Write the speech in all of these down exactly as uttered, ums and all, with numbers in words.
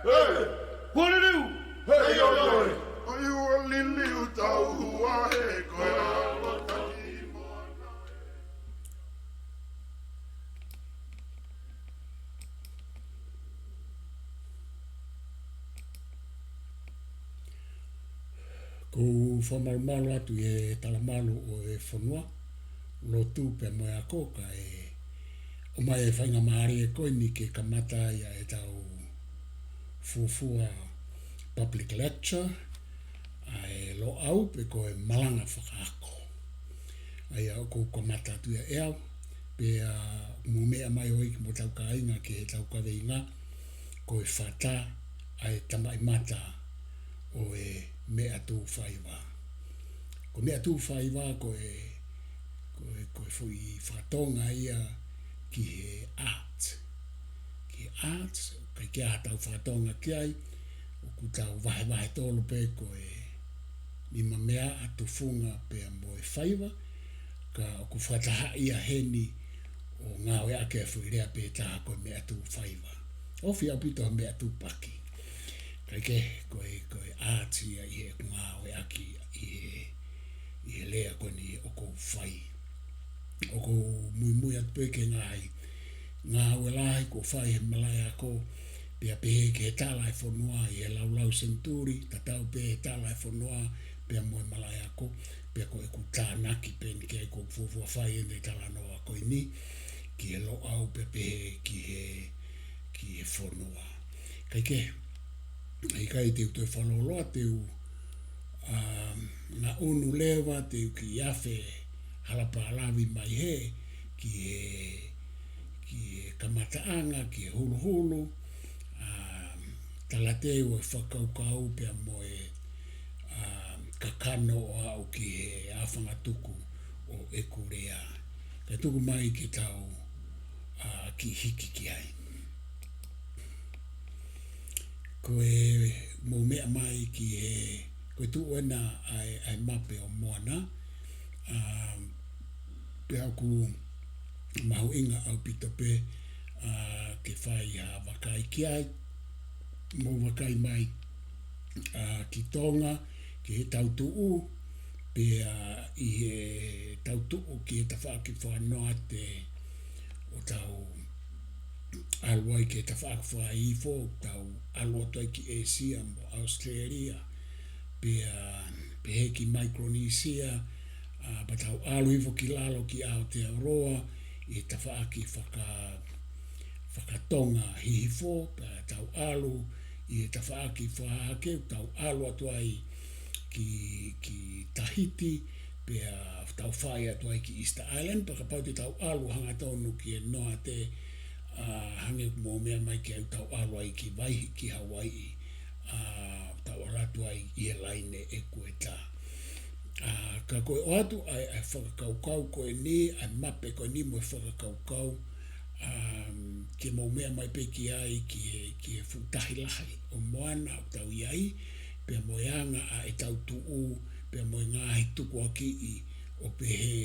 Hei! Hualiliu! Hei, ʻoi, ʻoi! ʻOi, hualiliu tau hua he ko e ʻalu atu ki moana. ʻOku ou fakamalumalu atu ʻi he talamalu ʻo e fonua, lotu pea mo e ako, kae ʻomai e faingamālie ko eni ke kamata ai ʻa ʻetau fuofua public lecture, ʻa e Loʻau pe ko e malanga fakaako. ʻA ia ʻoku ou kamata atu ia ʻe au, pea mou meʻa mai ʻo hiki mo hotau kāinga ki heʻetau kaveinga, ko e fata ʻa e tamaʻimata ʻo e meʻatūfaiva. Ko e meʻatūfaiva ko e, ko e, ko e foʻi fakatonga ia ki he art. Ki he art, ʻikai ke ʻi ai haʻatau fakatonga ki ai, ʻoku tau vahevahe tolu pē, ko e nimameaʻa, tufunga pea mo e faiva, ka ʻoku fakatahaʻi ia heni ʻo ngāueʻaki e foʻi lea pē taha ko e meʻatūfaiva. Ofi ʻaupito ha meʻatūpaki. Kae kehe, ko e, ko e art ia ʻi heʻeku ngāueʻaki ʻi he, ʻi he lea ko eni ʻoku ou fai. ʻOku ou muimui atu pē ki he ngaahi ngāue lahi kuo fai he malaʻe ako, pea pehē ki he tala e fonua ʻi he laulau senituli, tatau pē he tala e fonua pea mo e malaʻe ako, pea ko ʻeku tānaki pē eni ki ai, ʻoku ou fuofua fai eni e talanoa ko eni ki he Loʻau pea pehē ki he, ki he fonua. Kae kehe, ʻikai te u toe fakalōloa, te u, um, ngaʻunu leva, te u kiʻi afe hala pālavi mai hē ki he, ki he kamataʻanga, ki he huluhulu, um, talateu ʻo e fakakaukau pea mo e, um, kakano ʻo aʻu ki he afangatuku ʻo ʻeku lea. Kae tuku mai ke tau, uh, kiʻi hiki ki ai. Ko e mou meʻa mai ki he, ko e tuʻu ena ʻa e, ʻa e mape ʻo Moana, um, pea ʻoku mahuʻinga ʻaupito pē, uh, ke fai ha vakai ki ai, mou vakai mai, uh, ki Tonga, ki he tautuʻu, pea ʻi he tautuʻu ki he tafaʻaki fakanoate ʻo tau ʻalu ai ki he tafaʻaki fakahihifo, tau ʻalu atu ai ki ʻĒsia mo ʻAositelēlia, pea pehē ki Maikolonisia, a, pea tau ʻalu hifo ki lalo ki Aotearoa, ʻi he tafaʻaki faka-, fakatonga hihifo, pea tau ʻalu ʻi he tafaʻaki fakahahake, tau ʻalu atu ai ki, ki Tahiti, pea tau fai atu ai ki Easter Island, pea kapau te tau ʻalu hangatonu ki he noate, a, hangē ʻoku mou meʻa mai ki ai, tau ʻalu ai ki Vaihi, ki Hawaiʻi, a, tau ʻalu atu ai ʻi he laine ʻekueta. A, ka ko e ʻoatu ʻa e, ʻa e fakakaukau ko eni, ʻa e mape ko eni mo e fakakaukau, um, ke mou meʻa mai pē ki ai, ki he, ki he fuʻu tahi lahi ʻo Moana ʻoku tau ʻi ai, pea mo e anga ʻa ʻetau tuʻu, pea mo e ngaahi tukuakiʻi ʻo pehē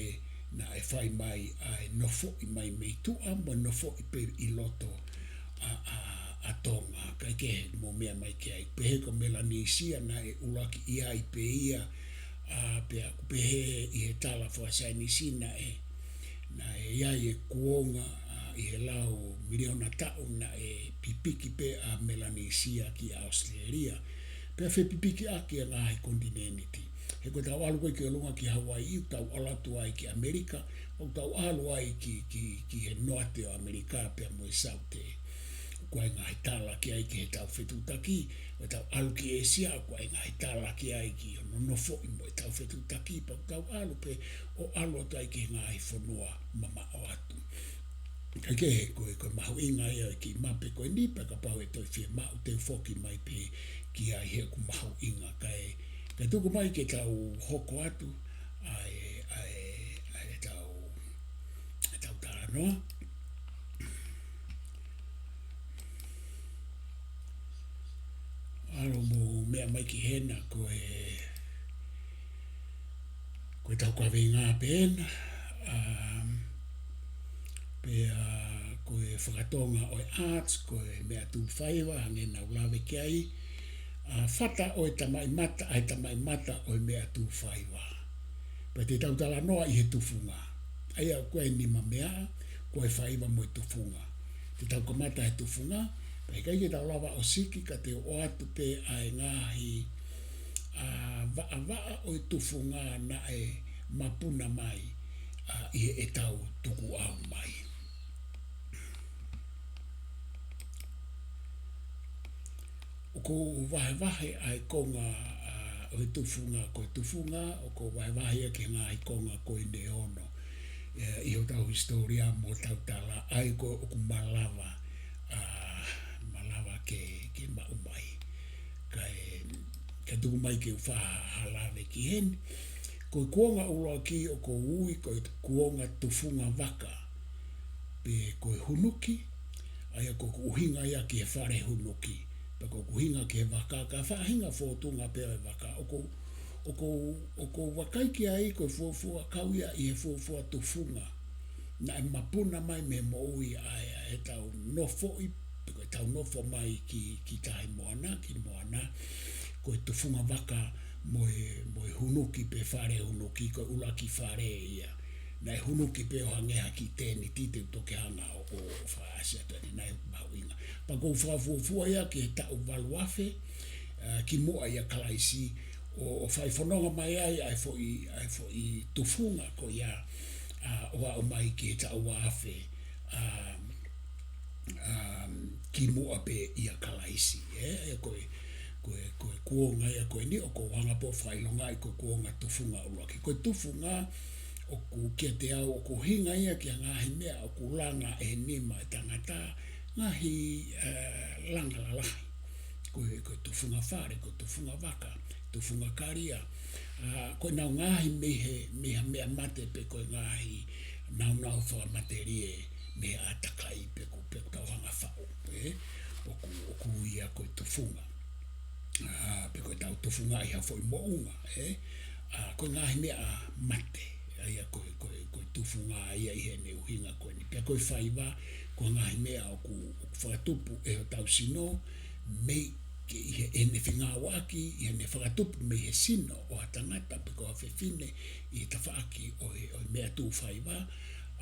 naʻe fai mai ʻa e nofoʻi mai mei tuʻa mo e nofoʻi pē ʻi loto ʻa, ʻa, ʻa Tonga. Kae kehe, mou meʻa mai ki ai. Pehē ko Melanisia naʻe ʻuluaki ʻi ai pē ia, a, pea ʻoku pehē ʻi he tala fakasaienisi naʻe, naʻe ʻi ai e kuonga, a, ʻi he lau miliona taʻu naʻe pipiki pē ʻa Melanisia ki ʻAositelēlia, pea fepipiki ʻaki e ngaahi konitinēniti. He ko ʻetau ʻalu ko ē ki ʻolunga ki Hawaiʻi, ʻoku tau ʻalu atu ai ki ʻAmelika, ʻoku tau ʻalu ai ki, ki, ki he noate ʻo ʻAmelika pea mo e saute. ʻOku ʻi ai e ngaahi tala ki ai ki heʻetau fetuʻutaki, ʻo ʻetau ʻalu ki ʻĒsia, ʻoku ʻi ai e ngaahi tala ki ai ki hono nofoʻi mo ʻetau fetuʻutaki, pea ʻoku tau ʻalu pē ʻo ʻalu atu ai ki he ngaahi fonua mamaʻo atu. Kae kehe, ko e, ko e mahuʻinga ia e kiʻi mape ko eni, pea kapau ʻe toe fiemaʻu te u foki mai pē ki ai he ʻoku mahuʻinga. Kae, kae tuku mai ke tau hoko atu ʻa e, ʻa e, ʻa ʻetau, ʻetau talanoa. ʻAlu mou meʻa mai ki hena, ko e, ko ʻetau kaveinga pē ena, um, pea ko e fakatonga ʻo e arts, ko e meʻatūfaiva, hangē naʻa ku lave ki ai, ʻa, fata ʻo e tamaʻimata, ʻa e tamaʻimata ʻo e meʻatūfaiva. Pea te tau talanoa ʻi he tufunga. ʻA ia ko e nima meʻa, ko e faiva mo e tufunga. Te tau kamata he tufunga, pea ʻikai ke tau lava ʻo siki ka te u ʻoatu pē ʻa e ngaahi, ʻa, vaʻavaʻa ʻo e tufunga naʻe mapuna mai, ʻa, ʻi heʻetau tukuʻau mai. ʻOku ou vahevahe ʻa e konga, ʻa, ʻo e tufunga, ko e tufunga, ʻoku ou vahevahe ia ki he ngaahi konga ko eni ʻe ono. ʻE, ʻi hotau hisitōlia mo hotau tala, ʻa ia ko ē ʻoku malava, ʻa, malava ke, ke maʻu mai. Kae, kae tuku mai ke u fai ha lave ki heni. Ko e kuonga ʻuluaki ʻoku ou ui ko e kuonga tufunga vaka, pe ko e hunuki, ʻa ia ko ʻeku ʻuhinga ia ki he fale hunuki, pe ko ʻeku ʻuhinga ki he vaka, ka faʻahinga fōtunga pē ʻo e vaka, ʻoku ou, ʻoku ou, ʻoku ou vakai ki ai ko e fuofua kau ia ʻi he fuofua tufunga naʻe mapuna mai mei he moʻui ʻa e, ʻa ʻetau nofoʻi, pe ko ʻetau nofo mai ki, ki Tahi Moana, ki Moana, ko e tufunga vaka mo e, mo e hunuki pe fale hunuki, ko e ʻuluaki fale ia. Naʻe hunuki pē ʻo hangē ha kiʻi tēniti te u toki hanga ʻo, ʻo fakaʻasi atu eni, naʻe mahuʻinga. Pea ʻoku ou fakafuofua ia ki he taʻu valu afe, ʻa, kimuʻa ʻia Kalaisi, ʻo, ʻo fai fononga mai ai ʻa e foʻi, ʻa e foʻi tufunga ko ia, ʻa, ʻo aʻu mai ki he taʻu ua afe, ʻa, ʻa, kimuʻa pē ʻia Kalaisi, ē? ʻA ia ko e, ko e, ko e kuonga ia ko eni ʻoku ou hanga pē ʻo fakaʻilongaʻi ko e kuonga tufunga ʻuluaki. Ko e tufunga ʻoku kiate au ʻoku ʻuhinga ia ki he ngaahi meʻa ʻoku langa ʻe he nima ʻo e tangata, ngaahi, ʻa, langa lalahi. Ko e, ko e tufunga fale, ko e tufunga vaka, tufunga kalia. ʻA, ko ʻenau ngaahi mei he, mei ha meʻa mate pe ko e ngaahi naunau fakamatelie mei he ʻātakai pe ko, pe ko ʻetau hanga faʻu, ē? ʻOku, ʻoku ui ia ko e tufunga. ʻA, pe ko ʻetau tufunga ʻi ha foʻi moʻunga, ē? ʻA, ko e ngaahi meʻa mate, ʻa ia ko e, ko e, ko e tufunga ia ʻi heʻene ʻuhinga ko eni. Pea ko e faiva, ko e ngaahi meʻa ʻoku, ʻoku fakatupu ʻe hotau sino, mei ke ʻi heʻene fengāueʻaki, ʻi heʻene fakatupu mei he sino ʻo ha tangata pe ko ha fefine ʻi he tafaʻaki ʻo e, ʻo e meʻatūfaiva,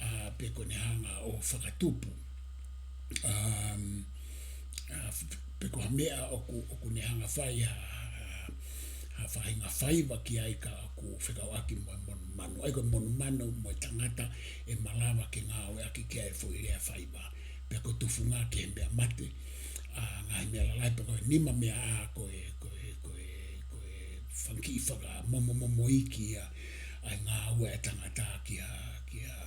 ʻa, pe ko ʻene hanga ʻo fakatupu. Um, ʻa, f-, pe ko ha meʻa ʻoku, ʻoku ne hanga fai ha, ha, ha faʻahinga faiva ki ai ka ʻoku fekauʻaki mo e monumanu. ʻA ia ko e monumanu mo e tangata ʻe malava ke ngāueʻaki ki ai e foʻi lea faiva. Pea ko e tufunga ki he meʻa mate, ʻa, ngaahi meʻa lalahi pe ko e nima meʻa ʻa ko e, ko e, ko e, ko e fanga kiʻi fakamomomomoiki ia, ʻa e ngāue ʻa e tangata ki ha, ki ha,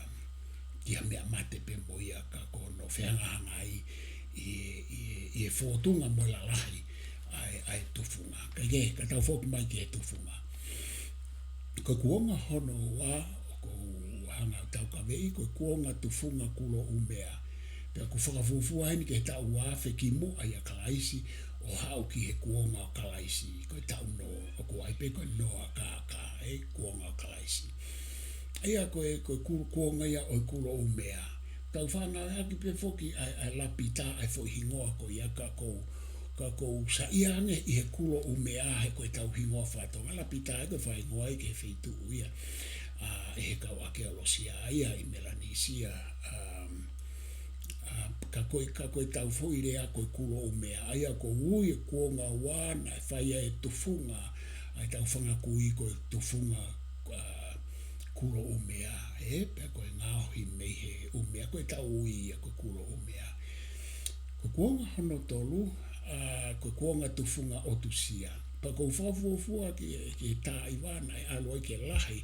ki ha meʻa mate pē mo ia ka ko hono fehangahangai ʻi, ʻi, ʻi he fōtunga mo e lalahi ʻa e, ʻa e tufunga. Kae kehe, ka tau foki mai ki he tufunga. Ko e kuonga hono ua ʻoku ou hanga ʻo taukaveʻi, ko e kuonga tufunga kulo ʻumea. Pea ʻoku fakafuofua heni ki he taʻu ua afe kimuʻa ʻia Kalaisi ʻo haʻu ki he kuonga ʻo Kalaisi. Ko e taʻu Noa, ʻoku ʻi ai pē ko e Noa kākā, ē, kuonga ʻo Kalaisi. ʻA ia ko e, ko e ku-, kuonga ia ʻo e kulo ʻumea. Tau fānau ʻaki pē foki ʻa e, ʻa e Lapita, ʻa e foʻi hingoa ko ia ka ʻoku ou, ka ʻoku ou saiʻia ange ʻi he kulo ʻumea he ko ʻetau hingoa faka-Tonga. Lapita ē ko e fakahingoa ia ki he feituʻu ia, ʻa, ʻe he kau ʻākeolosia ia ʻi Melanisia, um, ʻa, ka ko e, ka ko ʻetau foʻi lea ko e kulo ʻumea. ʻA ia ʻoku ou ui e kuonga ua naʻe fai ai e tufunga ʻa ʻetau fanga kui ko e tufunga, ʻa, kulo ʻumea, ē, pea ko e ngaohi mei he ʻumea, ko ʻetau ui ia ko e kulo ʻumea. Ko e kuonga hono tolu, ʻa, ko e kuonga tufunga ʻotusia. Pea ʻoku ou fakafuofua ki, ki he taimi naʻe ʻalu ai ke lahi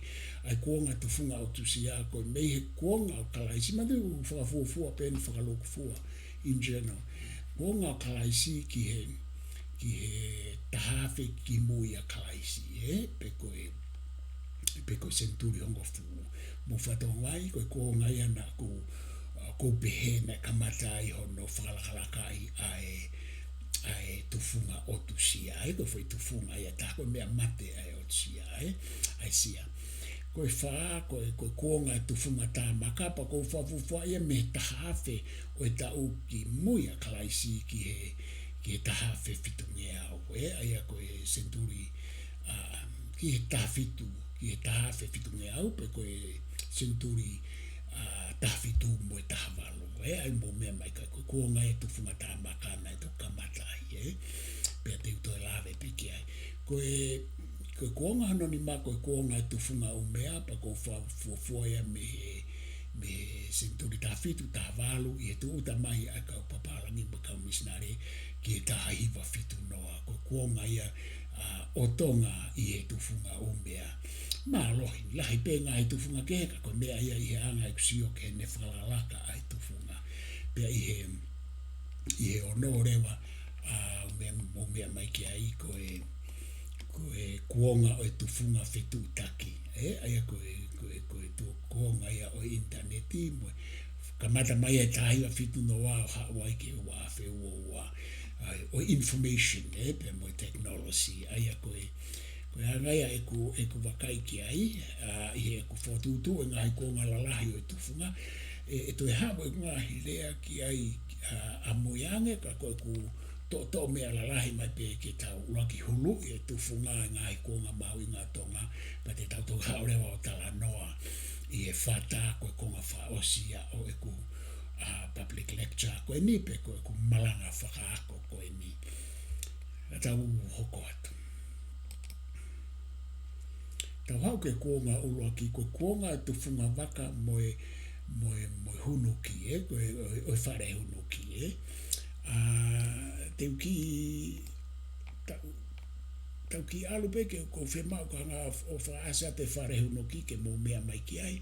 ʻa e kuonga tufunga ʻotusia, ko e mei he kuonga ʻo Kalaisi, ma te u fakafuofua pē eni fakalūkufua, in general. Kuonga ʻo Kalaisi ki he, ki he taha afe kimui ʻia Kalaisi, ē, pe ko e, pe ko e senituli hongofulu. Mou fakatokangaʻi, ko e kuonga ia naʻa ku, ʻa, ʻoku ou pehē naʻe kamata ai hono fakalakalakaʻi ʻa e, ʻa e tufunga ʻotusia, ē, ko e foʻi tufunga ia ʻe taha ko e meʻa mate ʻa e ʻotusia, ē, ʻa e sia. ko e fā, ko e, ko e kuonga e tufunga tā maka, pea ʻoku ou fakafuofua ia mei he taha afe ʻo e taʻu kimui ʻa Kalaisi ki he, ki he taha afe fitungeau, ē, ʻa ia ko e senituli, ā, ki he taha fitu, ki he taha afe fitungeau, pe ko e senituli, ā, taha fitu mo e taha valu, ē, ʻa ia mou meʻa mai ki ai, ko e kuonga e tufunga tā maka naʻe toki kamata ai, ē. Pea te u toe lave pē ki ai. Ko e, ko e kuonga hono nima, ko e kuonga e tufunga ʻumea, pea ʻoku ou fakafuofua ia mei he, mei he senituli taha fitu, taha valu, ʻi he tūʻuta mai ʻa e kau papālangi mo e kau misinale ki he taha hiva fitu noa. Ko e kuonga ia, ā, ʻo Tonga ʻi he tufunga ʻumea. Mālohi, lahi pē ngaahi tufunga kehe, ka ko e meʻa ia ʻi he anga ʻeku sio ki heʻene fakalakalaka ʻa e tufunga. Pea ʻi he, ʻi he ono leva, ā, mou meʻa, mou meʻa mai ki ai, ko e, ko e kuonga ʻo e tufunga fetuʻutaki, ē, ʻa ia ko e, ko e, ko e tuʻu kuonga ia ʻo e ʻinitaneti, mo e kamata mai e taha hiva fitu noa ʻo haʻu ai ki he ua afe ua ua, ā, ʻo e information, ē, pea mo e technology, ʻa ia ko e, ko e anga ia ʻeku, ʻeku vakai ki ai, ā, ʻi heʻeku fokotuʻutuʻu e ngaahi kuonga lalahi ʻo e tufunga, ʻe, ʻe toe haʻu e ngaahi lea ki ai, ā, ʻamui ange, ka ko ʻeku toʻotoʻo meʻa lalahi mai pē ke tau ʻuluaki huluʻi e tufunga e ngaahi kuonga mahuʻinga ʻo Tonga, pea te tau toe haʻu leva ʻo talanoa ʻi he fata ko e konga fakaʻosi ia ʻo ʻeku, ā, public lecture ko eni pe ko ʻeku malanga fakaako ko eni. Ka tau hoko atu. Tau haʻu ki he kuonga ʻuluaki, ko e kuonga e tufunga vaka mo e, mo e, mo e hunuki, ē, ko e, ʻo e, ʻo e fale hunuki, ē. Ā, te u kiʻi, tau, tau kiʻi ʻalu pē ke ʻoku ou fiemaʻu ke hanga ʻo fakaʻasi atu e fale hunuki ke mou meʻa mai ki ai.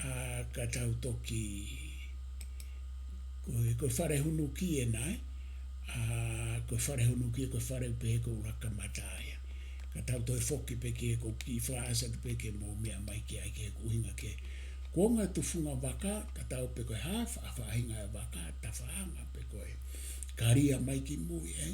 Ā, ka tau toki, ko e, ko e fale hunuki ē nai, ā, ko e fale hunuki, ko e fale ʻoku pehē ko e ʻuluaki kamata ia. Ka tau toe foki pē ki he, ʻoku ou kiʻi fakaʻasi atu pē ke mou meʻa mai ki ai ki he ʻuhinga ki he kuonga tufunga vaka, ka tau pē ko e hā, fa-, faʻahinga e vaka, tafaʻanga pe ko e kalia mai ki mui, ē.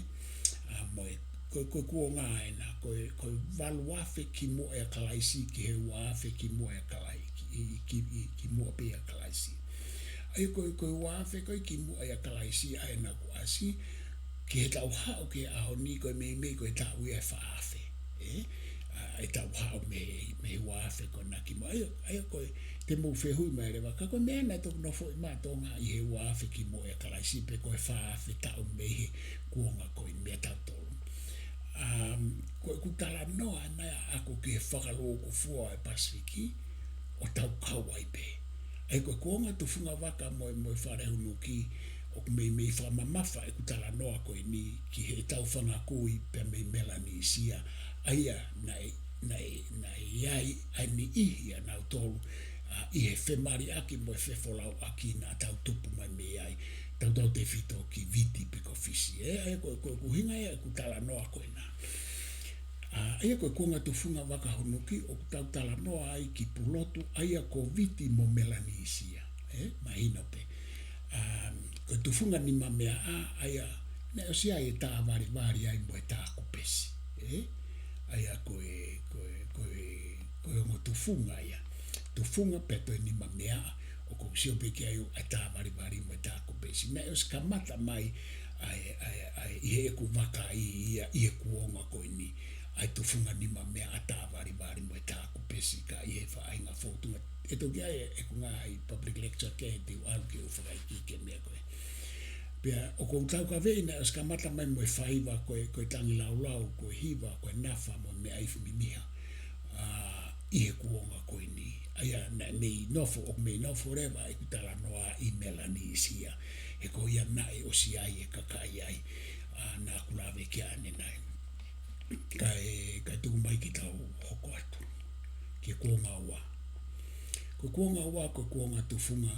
Ā, mo e, ko, ko e kuonga ena, ko e, ko e valu afe kimuʻa ʻia Kalaisi ki he ua afe kimuʻa ʻia Kalai-, ki, ki, ki, kimuʻa pē ʻia Kalaisi. ʻA ia ko e, ko e ua afe ko ē kimuʻa ʻia Kalaisi ʻa ena kuo ʻasi, ki he taʻu haʻu ki he ʻaho ni ko e meimei ko e taʻu ia ʻe fā afe. Ē? Ā, e taʻu haʻu mei, mei he ua afe ko ena kimuʻa. ʻA ia, ʻa ia ko e, te mou fehuʻi mai leva, ka ko e meʻa naʻe toki nofoʻi mai ʻa Tonga ʻi he ua afe kimuʻa ʻia Kalaisi pe ko e fā afe taʻu mei he kuonga ko eni meia tautolu. Um, ko ʻeku talanoa ena ia ʻaʻaku ki he fakalūkufua ʻo e Pasifiki, ʻo tau kau ai pē. ʻA ia ko e kuonga tufunga vaka mo e, mo e fale hunuki, ʻoku meimei fakamamafa ʻeku talanoa ko eni ki heʻetau fanga kui pea mei Melanisia, ʻa ia naʻe, naʻe, naʻe ʻi ai ʻa e niʻihi ʻanautolu, ā, ʻi he femaliʻaki mo e fefolauʻaki naʻa tau tupu mai mei ai, tautautefito ki Viti pe ko Fisi, ē, ʻa ia ko, ko, ko e ʻuhinga ia ʻeku talanoa ko ena. Ā, ʻa ia ko e kuonga tufunga vaka hunuki ʻoku tau talanoa ai ki Pulotu, ʻa ia ko Viti mo Melanisia, ē, mahino pē. Ā, ko e tufunga nimameaʻa, ʻa ia naʻe ʻosi ʻi ai e tā valivali ai mo e tā kupesi, ē? ʻA ia ko e, ko e, ko e, ko e ongo tufunga ia. Tufunga pea toe nimameaʻa, ʻoku ou sio pē ki ai ʻa e tā valivali mo e tā kupesi. Naʻe ʻosi kamata mai ʻa e, ʻa e, ʻa e, ʻi heʻeku vakai ia, ʻi he kuonga ko eni, ʻa e tufunga nimameaʻa, tā valivali mo e tā kupesi, ka ʻi he faʻahinga fōtunga ʻe toki ʻi ai ʻeku ngaahi public lecture kehe te u ʻalu ke u fakaikiiki e meʻa ko ē. Pea ʻoku ou taukaveʻi naʻe ʻosi kamata mai mo e faiva ko e, ko e tangilaulau, ko e hiva, ko e nafa mo e meʻa ifi mimiha, ā, ʻi he kuonga ko eni. ʻA ia naʻe mei nofo, ʻoku mei nofo leva ʻeku talanoa ʻi Melanisia. He ko ia naʻe ʻosi ʻi ai e kakai ai, ā, naʻa ku lave ki ai ʻanenai. Kae, kae tuku mai ke tau hoko atu ki he kuonga ua. Ko e kuonga ua, ko e kuonga tufunga,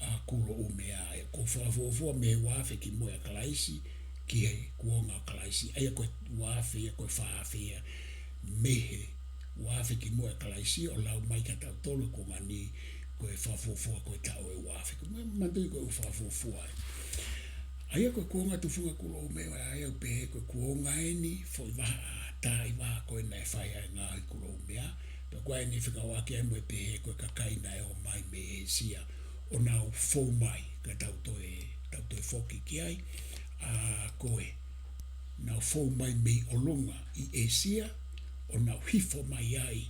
ā, Kulo ʻUmea, ē, ʻoku fakafuofua mei he ua afe kimuʻa ʻia Kalaisi ki he kuonga ʻo Kalaisi. ʻA ia ko e ua afe ia, ko e fā afe ia mei he ua afe kimuʻa ʻia Kalaisi, ʻo lau mai kia tautolu e kuonga ni, ko e fakafuofua ko e taʻu ʻe ua afe. Ko e meʻa manatuʻi ko e fakafuofua ē. ʻA ia ko e kuonga tufunga Kulo ʻUmea, ʻa ia ʻoku pehē ko e kuonga eni, foʻi vahaʻa, tā ʻi vahaʻa ko ē naʻe fai ai e ngaahi Kulo ʻUmea, Pea ko eni fekauʻaki ai mo e pehē ko e kakai naʻe ō mai mei ʻĒsia ʻo nau fou mai, ka tau toe, tau toe foki ki ai, ʻa, ko e nau fou mai mei ʻolunga ʻi ʻĒsia, ʻo nau hifo mai ai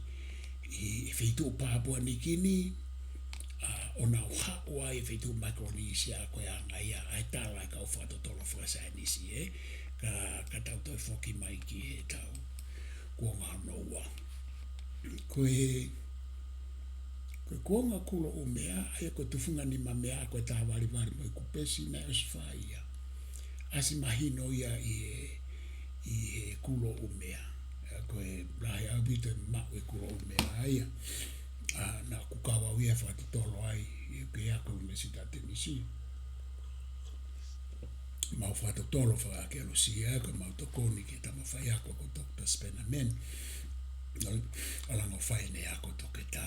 ʻi he feituʻu Papua New Guinea, ʻa, ʻo nau haʻu ai he feituʻu Micronesia, ko e anga ia ʻa e tala ʻa e kau fakatotolo fakasaienisi, ē. Ka, ka tau toe foki mai ki heʻetau kuonga hono ua. Ko e, ko e kuonga Kulo ʻUmea, ʻa ia ko e tufunga nimameaʻa ko e tāvalivali mo e kupesi naʻe ʻosi fai ia. ʻAsi mahino ia ʻi he, ʻi he Kulo ʻUmea. ʻA, ko e lahi ʻaupito e maʻu e Kulo ʻUmea ia. ʻA, naʻa ku kau au ia fakatotolo ai, ʻi he ako ʻUnivēsiti Ātenisi. Mau fakatotolo fakaʻākeolosia, ko e mau tokoni ki he tama faiako ko Doctor Spearman. ʻO, ʻo lango fai ʻene ako toketā.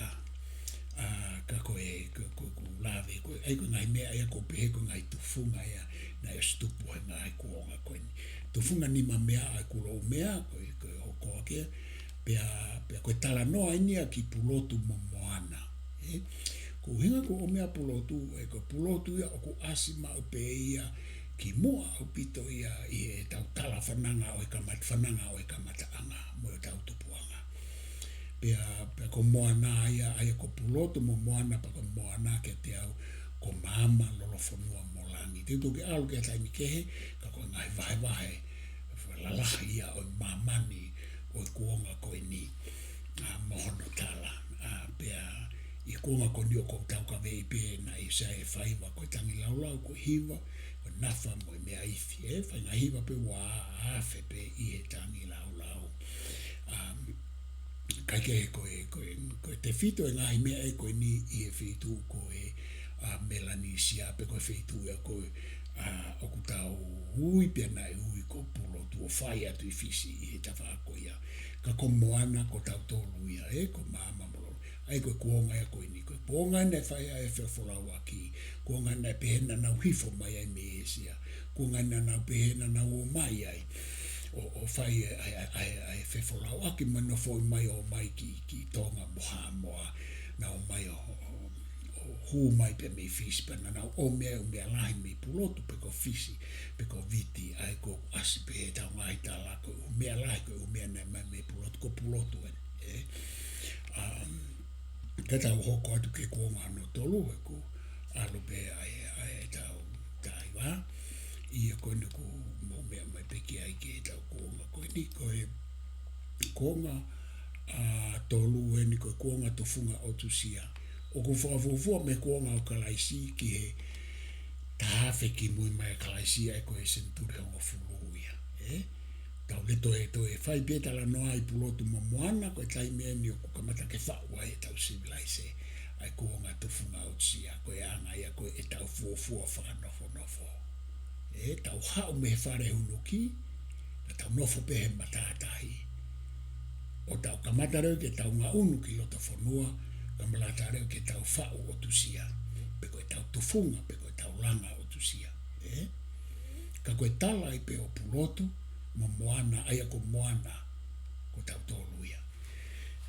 ʻA, ka ko e, ko, ko, ko lave, ko e, ʻa ia ko e ngaahi meʻa ia ʻoku pehē ko e ngaahi tufunga ia naʻe ʻosi tupu he ngaahi kuonga ko eni. Tufunga nimameaʻa ʻa e Kulo ʻUmea, ko e, ko e hoko ake, pea, pea ko e talanoa eni ia ki Pulotu mo Moana. Ē? Ko e ʻuhinga ko e ʻumea Pulotu, ē, ko Pulotu ia ʻoku ʻasi maʻu pē ia kimuʻa ʻaupito ia ʻi heʻetau tala fananga ʻo e kamata, fananga ʻo e kamataʻanga mo ʻetau tupuʻanga. Pea, pea ko Moana ia, ʻa ia ko Pulotu mo Moana, pea ko Moana kiate au ko Maama, Lolofonua mo Langi. Te u toki ʻalu ki ha taimi kehe, ka ko e ngaahi vahevahe lalahi ia ʻo e māmani ʻo e kuonga ko eni, ʻa, mo hono tala. ʻA, pea ʻi he kuonga ko eni ʻoku ou taukaveʻi pē naʻe ʻi ai e faiva ko e tangilaulau, ko e hiva, ko e nafa mo e meʻa ifi, ē, faʻahinga hiva pē ua afe pē ʻi he tangilaulau. ʻA, ka ke ko e, ko e, ko e tefito e ngaahi meʻa ē ko eni ʻi he feituʻu ko e, ʻa, Melanisia, pe ko e feituʻu ia ko e, ʻa, ʻoku tau ui pea naʻe ui ko Pulotu ʻo fai atu ʻi Fisi ʻi he tafaʻaki ko ia. Ka ko Moana ko tautolu ia, ē, ko Maama mo Lolo. ʻA ia ko e kuonga ia ko eni, ko e kuonga naʻe fai ai e fefolauʻaki, kuonga naʻe pehē naʻa nau hifo mai ai mei ʻĒsia, kuonga naʻa nau pehē naʻa nau ō mai ai ʻo, ʻo fai ʻa e, ʻa e, ʻa e, ʻa e fefolauʻaki mo e nofoʻi mai ʻo ō mai ki, ki Tonga mo Haʻamoa, naʻa nau ō mai ʻo, ʻo, ʻo hū mai pē mei Fisi, pea naʻa nau ʻomai e ʻumea lahi mei Pulotu pe ko Fisi, pe ko Viti, ʻa ia ʻoku ʻasi pē heʻetau ngaahi tala ko e ʻumea lahi, ko e ʻumea naʻe ʻomai mei Pulotu, ko Pulotu eni, ē. Um, ka tau hoko atu ki he kuonga hono tolu, he ʻoku ʻalu pē ʻa e, ʻa ʻetau taiva. ʻA ia ko eni ʻoku mou meʻa mai pē ki ai ki heʻetau kuonga ko eni, ko e kuonga, ʻa, tolu eni ko e kuonga tufunga ʻotusia. ʻOku fakafuofua mei he kuonga ʻo Kalaisi ki he taha afe kimui mai ʻa Kalaisi, ʻa ia ko e senituli hongofulu ia, ē? Tau lele atu ʻo fai pē talanoa ʻi Pulotu mo Moana, ko e taimi eni ʻoku kamata ke faʻu ai ʻetau sivilaise, ʻa e kuonga tufunga ʻotusia, ko e anga ia ko ʻetau fuofua fakanofonofo. Ē, tau haʻu mei he fale hunuki, naʻa tau nofo pē he matātahi. ʻO tau kamata leva ke tau ngaʻunu ki loto fonua, kamata leva ke tau faʻu ʻotusia, pe ko ʻetau tufunga, pe ko ʻetau langa ʻotusia. Ē? Ka ko e tala ai pē ʻo Pulotu mo Moana, ʻa ia ko Moana, ko tautolu ia.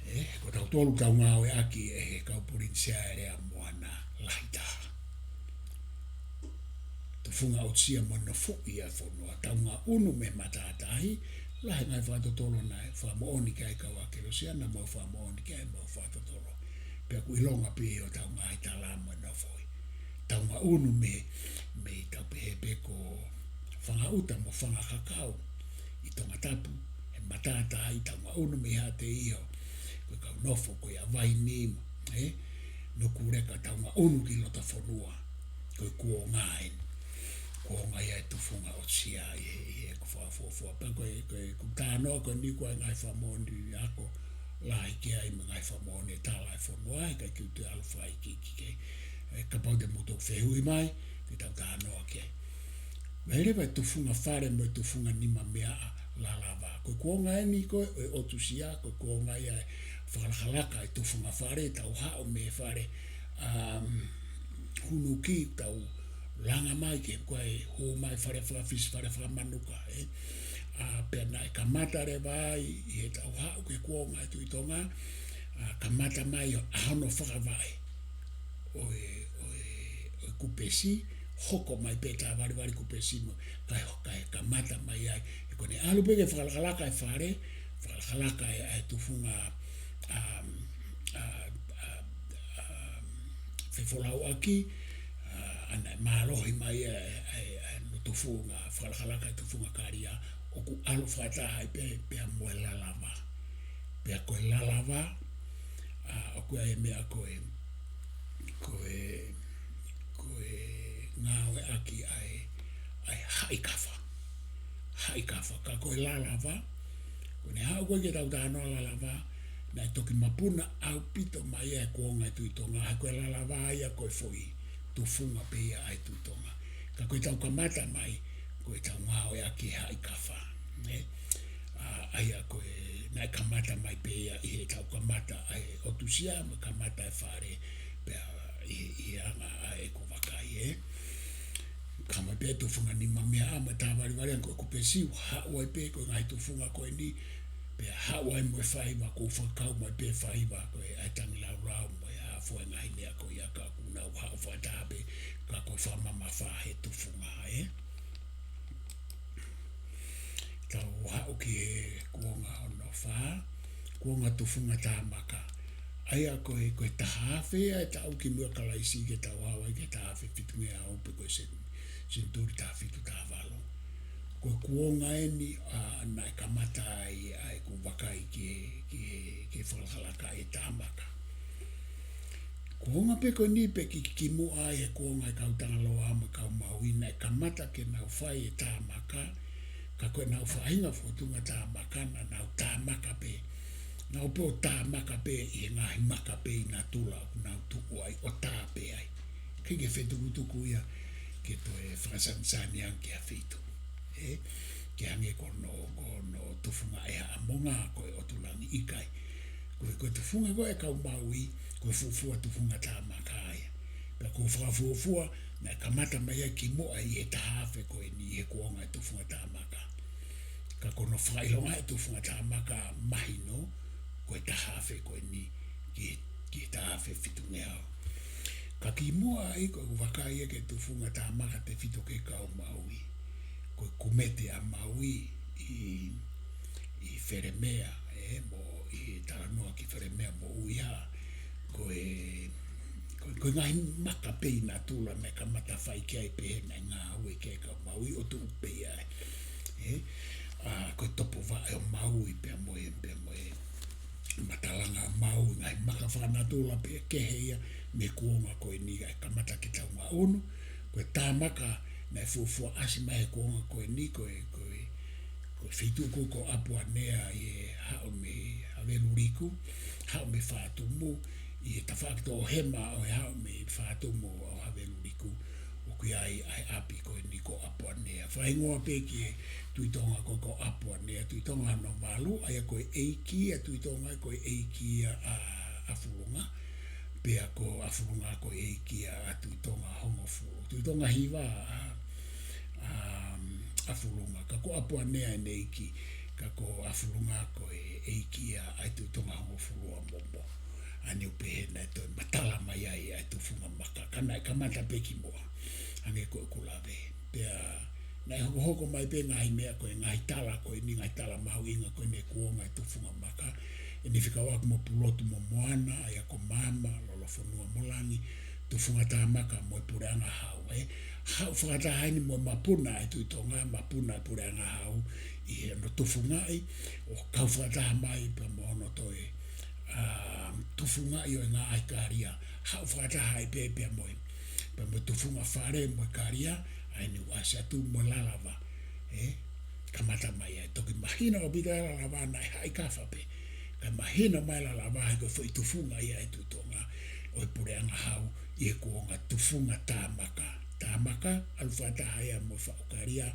Ē, ko tautolu tau ngāueʻaki ʻe he kau Polinisia e lea Moana lahi taha. Tufunga ʻotusia mo e nofoʻi ʻa e fonua, tau ngaʻunu mei he matātahi, lahi e ngaahi fakatotolo naʻe fakamoʻoni ki ai e kau ʻākeolosia, naʻa mau fakamoʻoni ki ai ʻemau fakatotolo. Pea ʻoku ʻilonga pē ʻi hotau ngaahi tala mo e nofoʻi. Tau ngaʻunu mei, mei tau pehē pē ko Fangaʻuta mo Fangakakau ʻi Tongatapu, he matātahi, tau ngaʻunu mei Haʻateiho, ko e kau nofo ko ia ʻa Vaini, ē, Nukuleka, tau ngaʻunu ki loto fonua, ko e kuonga eni. Kuonga ia e tufunga ʻotusia ʻi he, ʻi heʻeku fakafuofua. Pea ko e, ko e, ʻoku ou talanoa ko eni ko e ngaahi fakamoʻoni ako lahi ki ai mo e ngaahi fakamoʻoni e tala e fonua, ʻikai ke u toe ʻalu fakaʻeiʻeiki ki ai. Ē, kapau te mou toki fehuʻi mai, ke tau talanoa ki ai. Naʻe leva e tufunga fale mo e tufunga nimameaʻa lalava. Ko e kuonga eni ko ē ʻo e ʻotusia, ko e kuonga ia e fakalakalaka e tufunga fale, tau haʻu mei he fale, um, hunuki, tau langa mai ki he, ko e hū mai fale fakafisi, fale fakamanuka, ē. ʻA, pea naʻe kamata leva ai ʻi heʻetau haʻu ki he kuonga e Tuʻi Tonga, ʻa, kamata mai ʻo ʻa hono fakavaʻe ʻo e, ʻo e, ʻo e kupesi, hoko mai pē tā valivali kupesi mo, kae, kae kamata mai ai. He ko ʻene ʻalu pē ke fakalakalaka e fale, fakalakalaka e, ʻa e tufunga, ʻa, ʻa, ʻa, ʻa, fefolauʻaki, ʻa, ʻa naʻe mālohi mai e, e, e, e tufunga, fakalakalaka e tufunga kalia, ʻoku ʻalu fakataha ai pē, pea mo e lalava. Pea ko e lalava, ʻa, ʻoku ʻi ai e meʻa ko e, ko e, ko e ngāueʻaki ʻa e, ʻa e haʻi kafa. Haʻi kafa, ka ko e lalava, ko ʻene haʻu ko ē ke tau talanoa lalava, naʻe toki mapuna ʻaupito mai e kuonga e Tuʻi Tonga, he ko e lalava ia ko e foʻi tufunga pē ia ʻa e Tuʻi Tonga. Ka ko ʻetau kamata mai, ko ʻetau ngāueʻaki e haʻi kafa, nē? ʻA, ʻa ia ko e, naʻe kamata mai pē ia ʻi heʻetau kamata ʻa e ʻotusia, mo e kamata e fale, pea ʻi, ʻi he anga ʻa ʻeku vakai, ē. Kamata pē tufunga nimameaʻa mo e tā valivali ʻa ko e kupesi, haʻu ai pē ko e ngaahi tufunga ko eni, pea haʻu ai mo e faiva, ko e fakakau mai pē faiva, ko e ʻa e tangilāulau, mo e ʻa e foʻi ngaahi meʻa ko ia ka ʻoku nau haʻu fakataha pē, ka ko e fakamamafa he tufunga, ē. Tau haʻu ki he kuonga hono fā, kuonga tufunga tāmaka. ʻA ia ko e, ko e taha afe ia e taʻu kimuʻa Kalaisi ke tau haʻu ai ki he taha afe fitungeau pe ko e sen-, senituli taha fitu taha valu. Ko e kuonga eni, ʻa, naʻe kamata ai ʻa ʻeku vakai ki he, ki he, ki he fakalakalaka e tāmaka. Kuonga pē ko eni pe ki, kimuʻa ai he kuonga e kau Tangaloa mo e kau Maui naʻe kamata ke nau fai e tāmaka, ka ko ʻenau faʻahinga fōtunga tāmaka naʻa nau tāmaka pē. Nau pē ʻo tāmaka pē ʻi he ngaahi maka pē ʻi natula ʻoku nau tuʻu ai ʻo tā pē ai. ʻIkai ke fetukutuku ia ke toe fakasanisani ange ki ha feituʻu. Ē? Ke hangē ko hono, ko hono tufunga ʻe Haʻamonga ko e ʻotu langi, ʻikai. Ko e, ko e tufunga ko ē kau Maui, ko e fuofua tufunga tāmaka ia. Pea ko e fakafuofua, naʻe kamata mai ia kimuʻa ʻi he taha afe ko eni ʻi he kuonga e tufunga tāmaka. Ka ko hono fakaʻilonga e tufunga tāmaka mahino, ko e taha afe ko eni ki, ki he taha afe fitungeau. Ka kimuʻa ai ko ʻeku vakai ia ki he tufunga tāmaka tefito ki he kau Maui. Ko e kumete ʻa Maui ʻi, ʻi Felemea, ē, mo ʻi he talanoa ki Felemea mo ʻUiha. Ko e, ko e, ko e ngaahi maka pē ʻi natula naʻe kamata fai ki ai pē he naʻe ngāue ki ai e kau Maui ʻo tuʻu pē ia. Ē, ʻa, ko e topovaʻe ʻo Maui pea mo e, pea mo e Matalanga Maui, ngaahi maka fakanatula pē kehe ia mei he kuonga ko eni ʻa e kamata ki he taʻu ngaʻunu. Ko e tāmaka naʻe fuofua ʻasi mai he kuonga ko eni, ko e, ko e, ko e feituʻu ko ē ko ʻApuanea ʻi he haʻu mei Haveluliku, haʻu mei Fatumu, ʻi he tafaʻaki toʻohema ʻo e haʻu mei Fatumu ʻo Haveluliku, ʻoku ʻi ai ʻa e ʻapi ko eni ko ʻApuanea. Fakahingoa pē ki he Tuʻi Tonga ko ē ko ʻApuanea, Tuʻi Tonga hono valu, ʻa ia ko e ʻeiki ʻa Tuʻi Tonga, ko e ʻeiki ʻa, ʻa ʻAfulunga, pea ko ʻAfulunga ko e ʻeiki ʻa, ʻa Tuʻi Tonga hongofulu. Tuʻi Tonga hiva ʻa, ʻa, ʻAfulunga, ka ko ʻApuanea ʻene ʻeiki, ka ko ʻAfulunga ko e ʻeiki ʻa, ʻa e Tuʻi Tonga hongofulu ʻa Momo. ʻA ia ʻoku pehē naʻe toe matala mai ai ʻa e tufunga maka, ka naʻe kamata pē kimuʻa, hangē ko ʻeku lave. Pea naʻe hokohoko mai pē ngaahi meʻa ko e ngaahi tala ko eni, ngaahi tala mahuʻinga ko eni he kuonga e tufunga maka, ʻene fekauʻaki mo Pulotu mo Moana, ʻa ia ko Maama, Lolofonua mo Langi, tufunga tāmaka mo e puleʻanga hau, ē. Haʻu fakataha eni mo e mapuna e Tuʻi Tonga, mapuna e puleʻanga hau, ʻi hono tufungaʻi, ʻo kau fakataha mai pea mo hono toe, ʻa, tufungaʻi ʻo e ngaahi kalia, haʻu fakataha ai pē pea mo e, pea mo e tufunga fale mo e kalia, ʻa eni ʻoku ʻasi atu mo e lalava, ē, kamata mai ai. Toki mahino ʻaupito e lalava naʻe haʻi kafa pē, kae mahino mai e lalava he ko e foʻi tufunga ia e Tuʻi Tonga ʻo e puleʻanga hau ʻi he kuonga tufunga tāmaka. Tāmaka, ʻalu fakataha ia mo e faʻu kalia,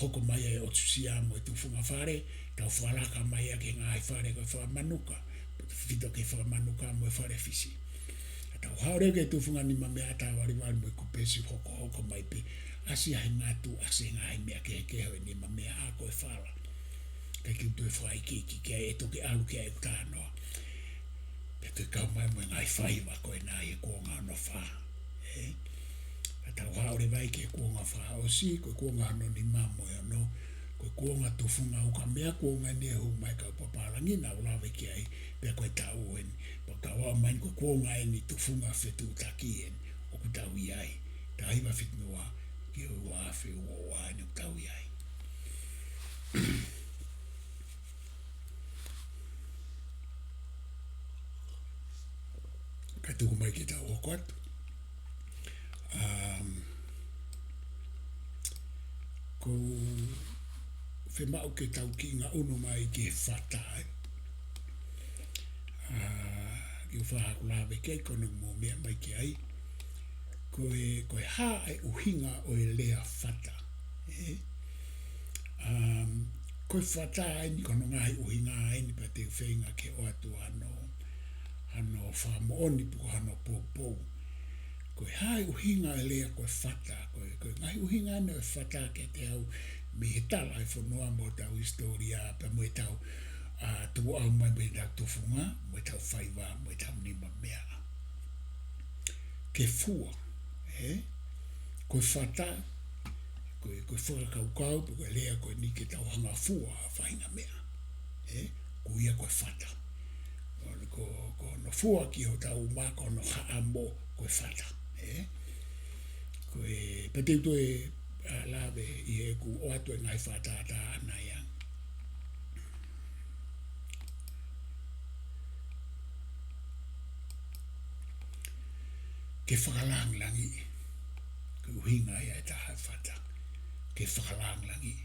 hoko mai e ʻotusia mo e tufunga fale, tau fakalaka mai ia ki he ngaahi fale ko e fakamanuka, tefito ki he fakamanuka mo e fale Fisi. Ka tau haʻu leva ki he tufunga nimameaʻa tā valivali mo e kupesi, hokohoko mai pē, ʻasi ʻa e ngatu, ʻasi e ngaahi meʻa kehekehe ʻo e nimameaʻa ko e fala. Kae kiu toe fakaikiiki ki ai, ʻe toki ʻalu ki ai ʻeku talanoa. Ke kau mai mo e ngaahi faiva ko ena ʻi he kuonga hono fā. Ē? Ka tau haʻu leva ki he kuonga fakaʻosi, ko e kuonga hono nima mo e ono, ko e kuonga tufunga ukamea, kuonga eni ʻe hū mai kau papālangi naʻa ku lave ki ai, pea ko e taʻu eni. Pea kau ʻomai ko e kuonga eni tufunga fetuʻutaki eni, ʻoku tau ʻi ai. Taha hiva fitu noa ki he ua afe ua ua eni ʻoku tau ʻi ai. Ka tuku mai ke tau hoko atu. Um, ʻoku ou fiemaʻu ke tau kiʻi ngaʻunu mai ki he fata, ē. Uh, ke u faʻa haku lave ki ai, ko hono mou meʻa mai ki ai. Ko e, ko e hā e ʻuhinga ʻo e lea fata, ē? Um, ko e fata eni, ko hono ngaahi ʻuhinga eni, pea te u feinga ke ʻoatu hano, hano fakamoʻoni pe ko hano poupou. Ko e hā e ʻuhinga e lea ko e fata, ko e, ko e ngaahi ʻuhinga eni ʻo e fata kiate au mei he tala e fonua mo hotau hisitōlia, pea mo ʻetau, ā, tuʻu ʻau mai mo ʻetau tufunga, mo ʻetau faiva, mo ʻetau nimameaʻa. Ke fua, ē? Ko e fata, ko e, ko e fakakaukau, pe ko e lea ko eni ke tau hanga fua ha faʻahinga meʻa. Ē? Ko ia ko e fata. Ko, ko, ko hono fua ki hotau uma, ko hono haʻamo, ko e fata. Ē? Ko e, pea te u toe, ā, lave ʻi heʻeku ʻoatu e ngaahi fakatātā ʻana ia. Ke fakalāngilangiʻi. Ko e ʻuhinga ia ʻe taha e fata. Ke fakalāngilangiʻi.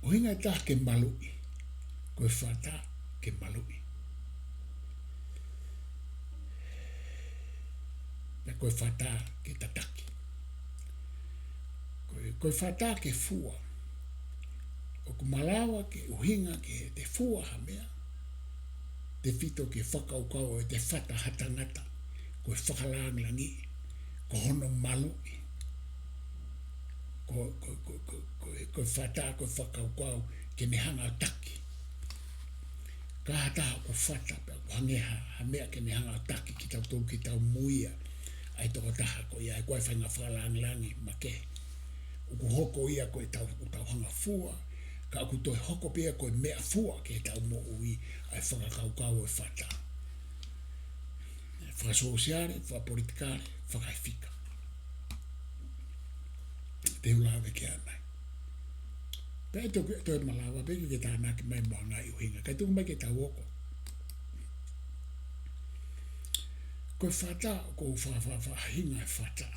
ʻUhinga ʻe taha ke maluʻi. Ko e fata ke maluʻi. Pea ko e fata ke tataki. Ko e, ko e fata ke fua. ʻOku malava ke ʻuhinga ke te fua ha meʻa, tefito ki he fakakaukau ʻo ʻete fata ha tangata, ko e fakalāngilangiʻi, ko hono maluʻi. Ko, ko, ko e fata, ko e fakakaukau ke ne hanga ʻo taki. Ka ha taha ʻoku fata pea ʻoku hangē ha, ha meʻa ke ne hanga ʻo taki kitautolu ke tau muia ʻa e tokotaha ko ia, ʻa ia ko e faʻahinga fakalāngilangi makehe. ʻOku hoko ia ko ʻetau, ʻoku tau hanga fua, ka ʻoku toe hoko pē ia ko e meʻafua ki heʻetau moʻui, ʻa e fakakaukau ʻo e fata. Fakasōsiale, fakapolitikale, fakaefika. Te u lave ki ai ʻanai. Pea ʻe toe, toe malava pē ke tānaki mai mo ha ngaahi ʻuhinga. Kae tuku mai ke tau hoko. Ko e fata, ʻoku ou fa-, fa-, faʻahinga e fata.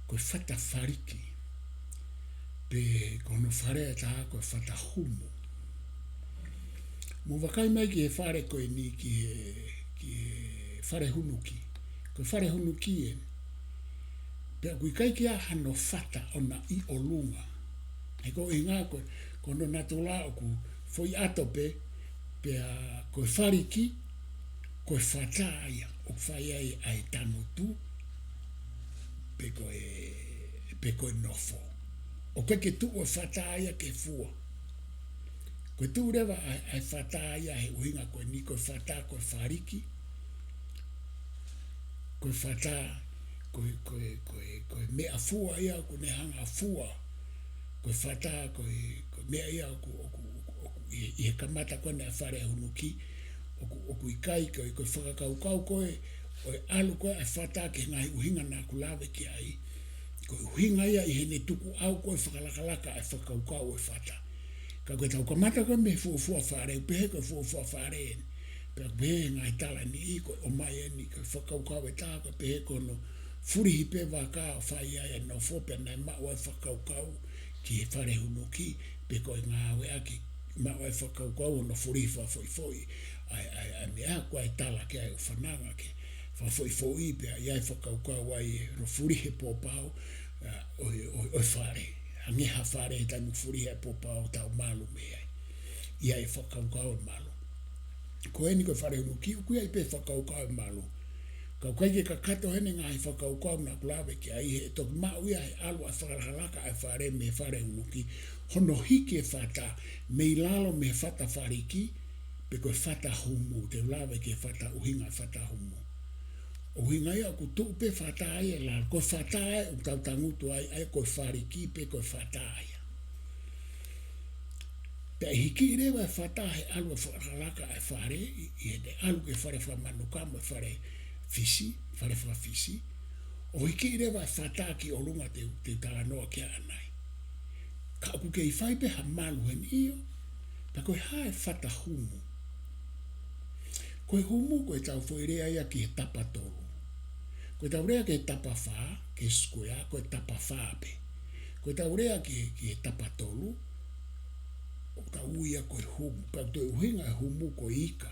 Ko e fata faliki. Pe ko hono fale ʻe taha ko e fata humu. Mou vakai mai ki he fale ko eni, ki he, ki he fale hunuki. Ko e fale hunuki eni. Pea ʻoku ʻikai ke ʻi ai hano fata ʻona ʻi ʻolunga. He ko e ʻuhinga ko, ko hono natula ʻoku foʻi ʻato pē, pea ko e faliki, ko e fata ia, ʻoku fai ai ʻa e tangutu, pe ko e, pe ko e nofo. ʻOku ʻikai ke tuʻu e fata ia ke fua. Ko e tuʻu leva ʻa e, ʻa e fata ia he ʻuhinga ko eni, ko e fata, ko e faliki, ko e fata, ko e, ko e, ko e, ko e meʻafua ia ʻoku ne hanga fua. Ko e fata, ko e, ko e meʻa ia ʻoku, ʻoku, ʻoku, ʻoku, ʻi, ʻi he kamata ko ena e fale hunuki, ʻoku, ʻoku ʻikai, ko e, ko e fakakaukau ko ē, ʻo e ʻalu ko ē ʻa e fata ki he ngaahi ʻuhinga naʻa ku lave ki ai. Ko e ʻuhinga ia ʻi heʻene tukuʻau ko ē fakalakalaka e fakakaukau ʻo e fata. Ka ko ʻetau kamata ko ē mei he fuofua fale, ʻoku pehē ko e fuofua fale eni. Pea ʻoku pehē he ngaahi tala ni ʻi ko e ʻomai eni, ko e fakakaukau ʻe taha, ʻoku pehē ko hono fulihi pē vaka ʻo fai ai e nofo pea naʻe maʻu ai e fakakaukau ki he fale hunuki, pe ko e ngāueʻaki, maʻu ai e fakakaukau hono fulihi fakafoʻifoʻi ʻa e, ʻa e, ʻa e meʻa ko ē ʻe tala ki ai ʻo fananga ke fakafoʻifoʻi pea ʻi ai e fakakaukau ai hono fulihi e pōpao, ā, ʻo e, ʻo e, ʻo e fale. Hangē ha fale he taimi ʻoku fulihi ai e pōpao ʻo tau malu mei ai. ʻI ai e fakakaukau e malu. Ko eni ko e fale hunuki ʻoku ʻi ai pē e fakakaukau e malu. Ka ʻoku ʻikai ke kakato heni e ngaahi fakakaukau naʻa ku lave ki ai he ʻe toki maʻu ia he ʻalu ʻa e fakalakalaka ʻa e fale mei he fale hunuki. Hono hiki e fata mei lalo mei he fata faliki, pe ko e fata humu, te u lave ki he fata, ʻuhinga e fata humu. ʻUhinga ia ʻoku tuʻu pē fata ia ʻi lalo, ko e fata ē ʻoku tau tangutu ai, ʻa ia ko e faliki pe ko e fata ia. Pea ʻe hiki leva e fata he ʻalu e fakalaka e fale, ʻi, ʻi heʻene ʻalu ki he fale fakamanuka mo e fale fisi, fale fakafisi. ʻO hiki leva e fata ki ʻolunga te, te talanoa ki ai ʻanai. Ka ʻoku kei fai pē ha malu heni ʻio, pea ko e hā e fata humu. Ko e humu ko ʻetau foʻi lea ia ki he tapa tolu. Ko ʻetau lea ki he tapa fā, ki he square, ko e tapa fā pē. Ko ʻetau lea ki he, ki he tapa tolu, ʻoku tau ui ia ko e humu. Pea ʻoku toe ʻuhinga e humu ko e ika.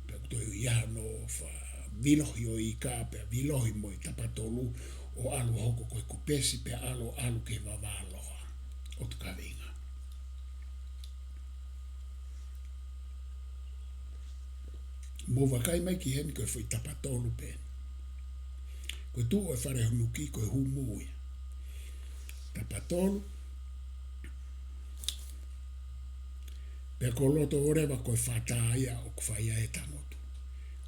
Pea ʻoku toe ui ia hono fa-, vilohi ʻo e ika, pea vilohi mo e tapa tolu, ʻo ʻalu ʻo hoko ko e kupesi, pea ʻalu, ʻalu ki he vavā loa ʻo e kaveinga. Mou vakai mai ki heni ko e foʻi tapa tolu pē. Ko e tuʻu ʻo e fale hunuki ko e humu ia. Tapa tolu. Pea ko loto ʻo leva ko e fata ia ʻoku fai ai e tangutu.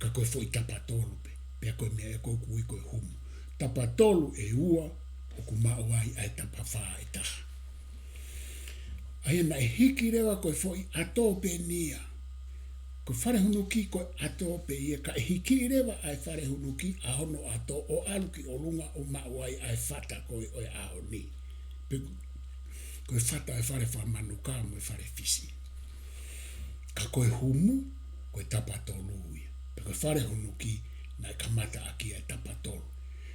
Ka ko e foʻi tapa tolu pē. Pea ko e meʻa ia ko ē ʻoku ui ko e humu. Tapa tolu ʻe ua ʻoku maʻu ai ʻa e tapa fā ʻe taha. ʻA ia naʻe hiki leva ko e foʻi ʻato pē eni ia. Ko e fale hunuki ko e ʻato pē ia ka ʻe hiki leva ʻa e fale hunuki ʻa hono ʻato ʻo ʻalu ki ʻolunga ʻo maʻu ai ʻa e fata ko ē ʻo e ʻaho ni. Pe ko e fata e fale fakamanuka mo e fale fisi. Ka ko e humu, ko e tapa tolu ia. Pea ko e fale hunuki, naʻe kamata ʻaki ʻa e tapa tolu.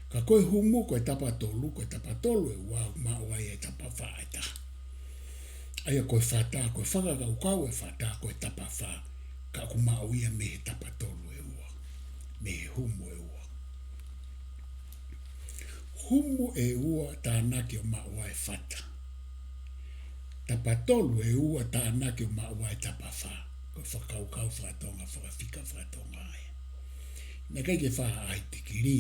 Ka ko e humu, ko e tapa tolu, ko e tapa tolu ʻe ua ʻoku maʻu ai e tapa fā ʻe taha. ʻA ia ko e fata, ko e fakakaukau e fata, ko e tapa fā, ka ʻoku maʻu ia mei he tapa tolu ʻe ua, mei he humu ʻe ua. Humu ʻe ua tānaki ʻo maʻu ai e fata. Tapa tolu ʻe ua tānaki ʻo maʻu ai e tapa fā. Ko e fakakaukau faka-Tonga, fakafika faka-Tonga ia. Naʻe ʻikai ke fā ai tikilī,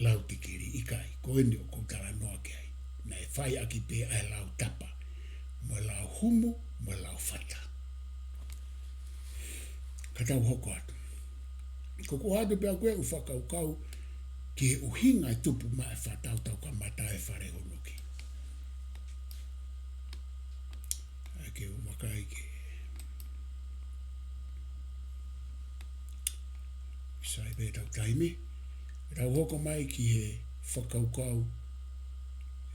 lau tikilī, ʻikai, ko eni ʻoku ou talanoa ki ai. Naʻe fai ʻaki pē ʻa e lau tapa, mo e lau humu, mo e lau fata. Ka tau hoko atu. Ko ʻeku ʻoatu pē ʻaku ʻeku fakakaukau ki he ʻuhinga e tupu mai e fata ʻo tau kamata e fale hunuki. ʻAi ke u vakai ke sai pē ʻetau taimi. Tau hoko mai ki he fakakaukau,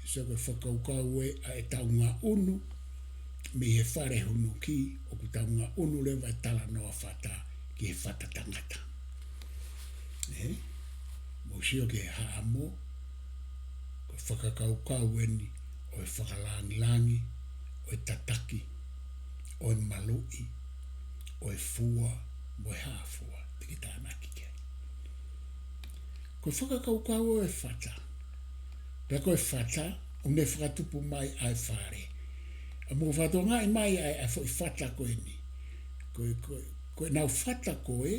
so ko e fakakaukau ē ʻa ʻetau ngaʻunu mei he fale hunuki, ʻoku tau ngaʻunu leva e talanoa fata ki he fata tangata. Ē? Mou sio ki he haʻamo, ko e fakakaukau eni ʻo e fakalāngilangi, ʻo e tataki, ʻo e maluʻi, ʻo e fua, mo e hā fua, te ke tānaki ki ai. Ko e fakakaukau ʻo e fata. Pea ko e fata, ʻoku ne fakatupu mai ʻa e fale. ʻA mou fakatokangaʻi mai ʻa e, ʻa e foʻi fata ko eni. Ko e, ko e, ko ʻenau fata ko ē,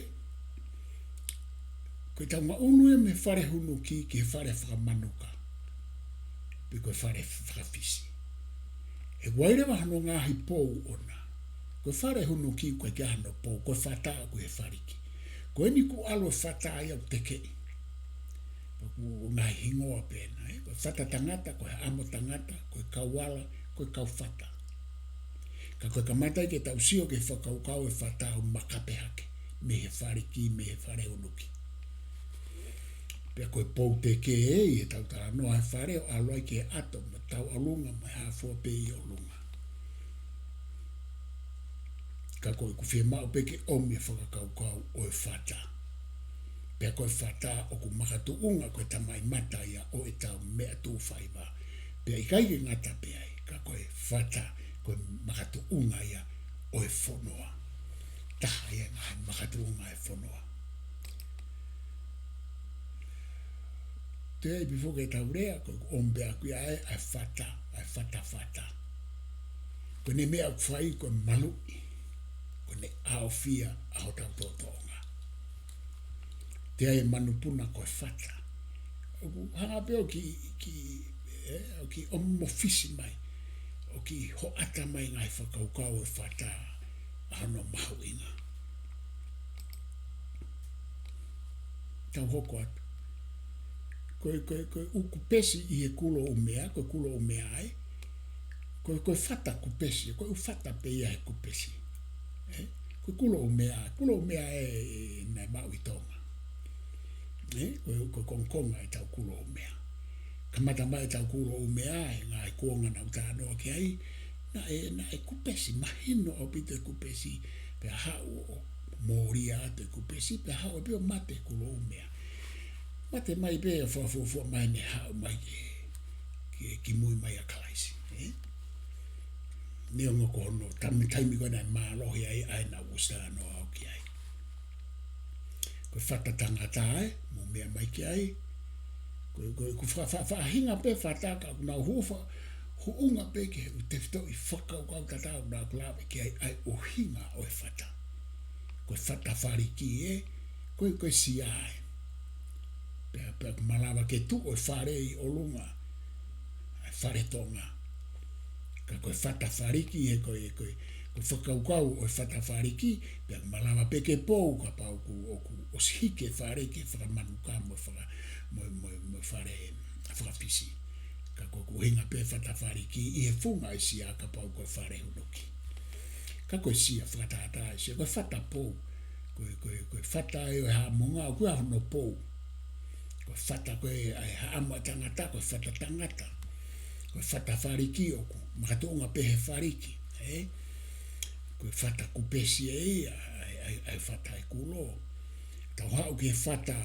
ko ʻetau ngaʻunu ia mei he fale hunuki ki he fale fakamanuka. Pe ko e fale fakafisi. ʻE ʻi ai leva hono ngaahi pou ʻona. Ko e fale hunuki ʻoku ʻikai ke ʻi ai hano pou, ko e fata ʻoku ʻi he faliki. Ko eni kuo ʻalu e fata ia ʻo tekeʻi. Ko e ngaahi hingoa pē ena, ē? Ko e fata tangata, ko e haʻamo tangata, ko e kau ala, ko e kau fata. Ka ko e kamata ia ke tau sio ki he fakakaukau e fata ʻo makape hake, mei he faliki, mei he fale hunuki. Pea ko e pou teke ē, ʻi heʻetau talanoa he fale ʻo ʻalu ai ki he ʻato, mo e tauʻolunga, mo e hā fua pē ʻi ʻolunga. Ka ko ʻeku fiemaʻu pē ke ʻomi e fakakaukau ʻo e fata. Pea ko e fata ʻoku makatuʻunga ko e tamaʻimata ia ʻo ʻetau meʻa tuʻu faiva. Pea ʻikai ke ngata pē ai, ka ko e fata ko e makatuʻunga ia ʻo e fonua. Taha ia ngaahi makatuʻunga e fonua. Te ai pifo ke tau lea, ko e ʻomi pē ʻaku ia ʻa e, ʻa e fata, ʻa e fatafata. Ko ʻene meʻa ʻoku fai ko e maluʻi, ko ʻene ʻaofia ʻa hotau tōtōʻonga. Te ai e manupuna ko e fata. ʻOku hanga pē ʻo ki, ki, ē, ʻo ki ʻomofisi mai, ʻo ki hoʻata mai ngaahi fakakaukau ʻo e fata. ʻa hono mahuʻinga. Tau hoko atu. Ko e, ko e, ko e ʻū kupesi ʻi he kulo ʻumea, ko e kulo ʻumea ē. Ko e, ko e fata kupesi, ko e ʻū fata pē ia he kupesi. Ē? Ko e kulo ʻumea, kulo ʻumea ē, ē, naʻe maʻu ʻi Tonga. Ē? Ko e, ko e kongokonga ʻetau kulo ʻumea. Kamata mai ʻetau kulo ʻumea, ʻi he ngaahi kuonga naʻa ku talanoa ki ai, naʻe, naʻe kupesi, mahino ʻaupito e kupesi, pea haʻu ʻo mōlia atu e kupesi, pea haʻu pē ʻo mate e kulo ʻumea. Mate mai pē ʻo fakafuofua mai ne haʻu mai ke, ke, kimui mai ʻa Kalaisi, ē? Neongo ko hono, taimi, taimi ko ē naʻe mālohi ai, ʻa ē naʻa ku ʻosi talanoa au ki ai. Ko e fata tangata ē, mou meʻa mai ki ai. Ko e, ko e, ko e fa-, fa-, faʻahinga pē fata ka ʻoku nau hufa, huʻunga pē ki he ʻū tefitoʻi fakakaukau tatau naʻa ku lave ki ai, ʻa e ʻuhinga ʻo e fata. Ko e fata faliki ē, ko e, ko e sia ē. Pea, pea ʻoku malava ke tuʻu e fale ʻi ʻolunga, ʻa e fale Tonga. Ka ko e fata faliki, he ko e, ko e, ko e fakakaukau ʻo e fata faliki, pea ʻoku malava pē ke pou kapau ʻoku, ʻoku ʻosi hiki e fale ke fakamanuka mo e faka-, mo e, mo e, mo e fale fakafisi. Ka ko ʻeku ʻuhinga pē fata faliki ʻi he funga e sia kapau ko e fale hunuki. Ka ko e sia fakatātā e sia, ko e fata pou. Ko e, ko e, ko e fata ē ʻo e Haʻamonga, ʻoku ʻi ai hono pou. Ko e fata ko ē ʻa e haʻamo ʻa e tangata, ko e fata tangata. Ko e fata faliki ʻoku makatuʻunga pē he faliki, ē? Ko e fata kupesi ē ia, ʻa e, ʻa e, ʻa e fata ʻi kulo. Tau haʻu ki he fata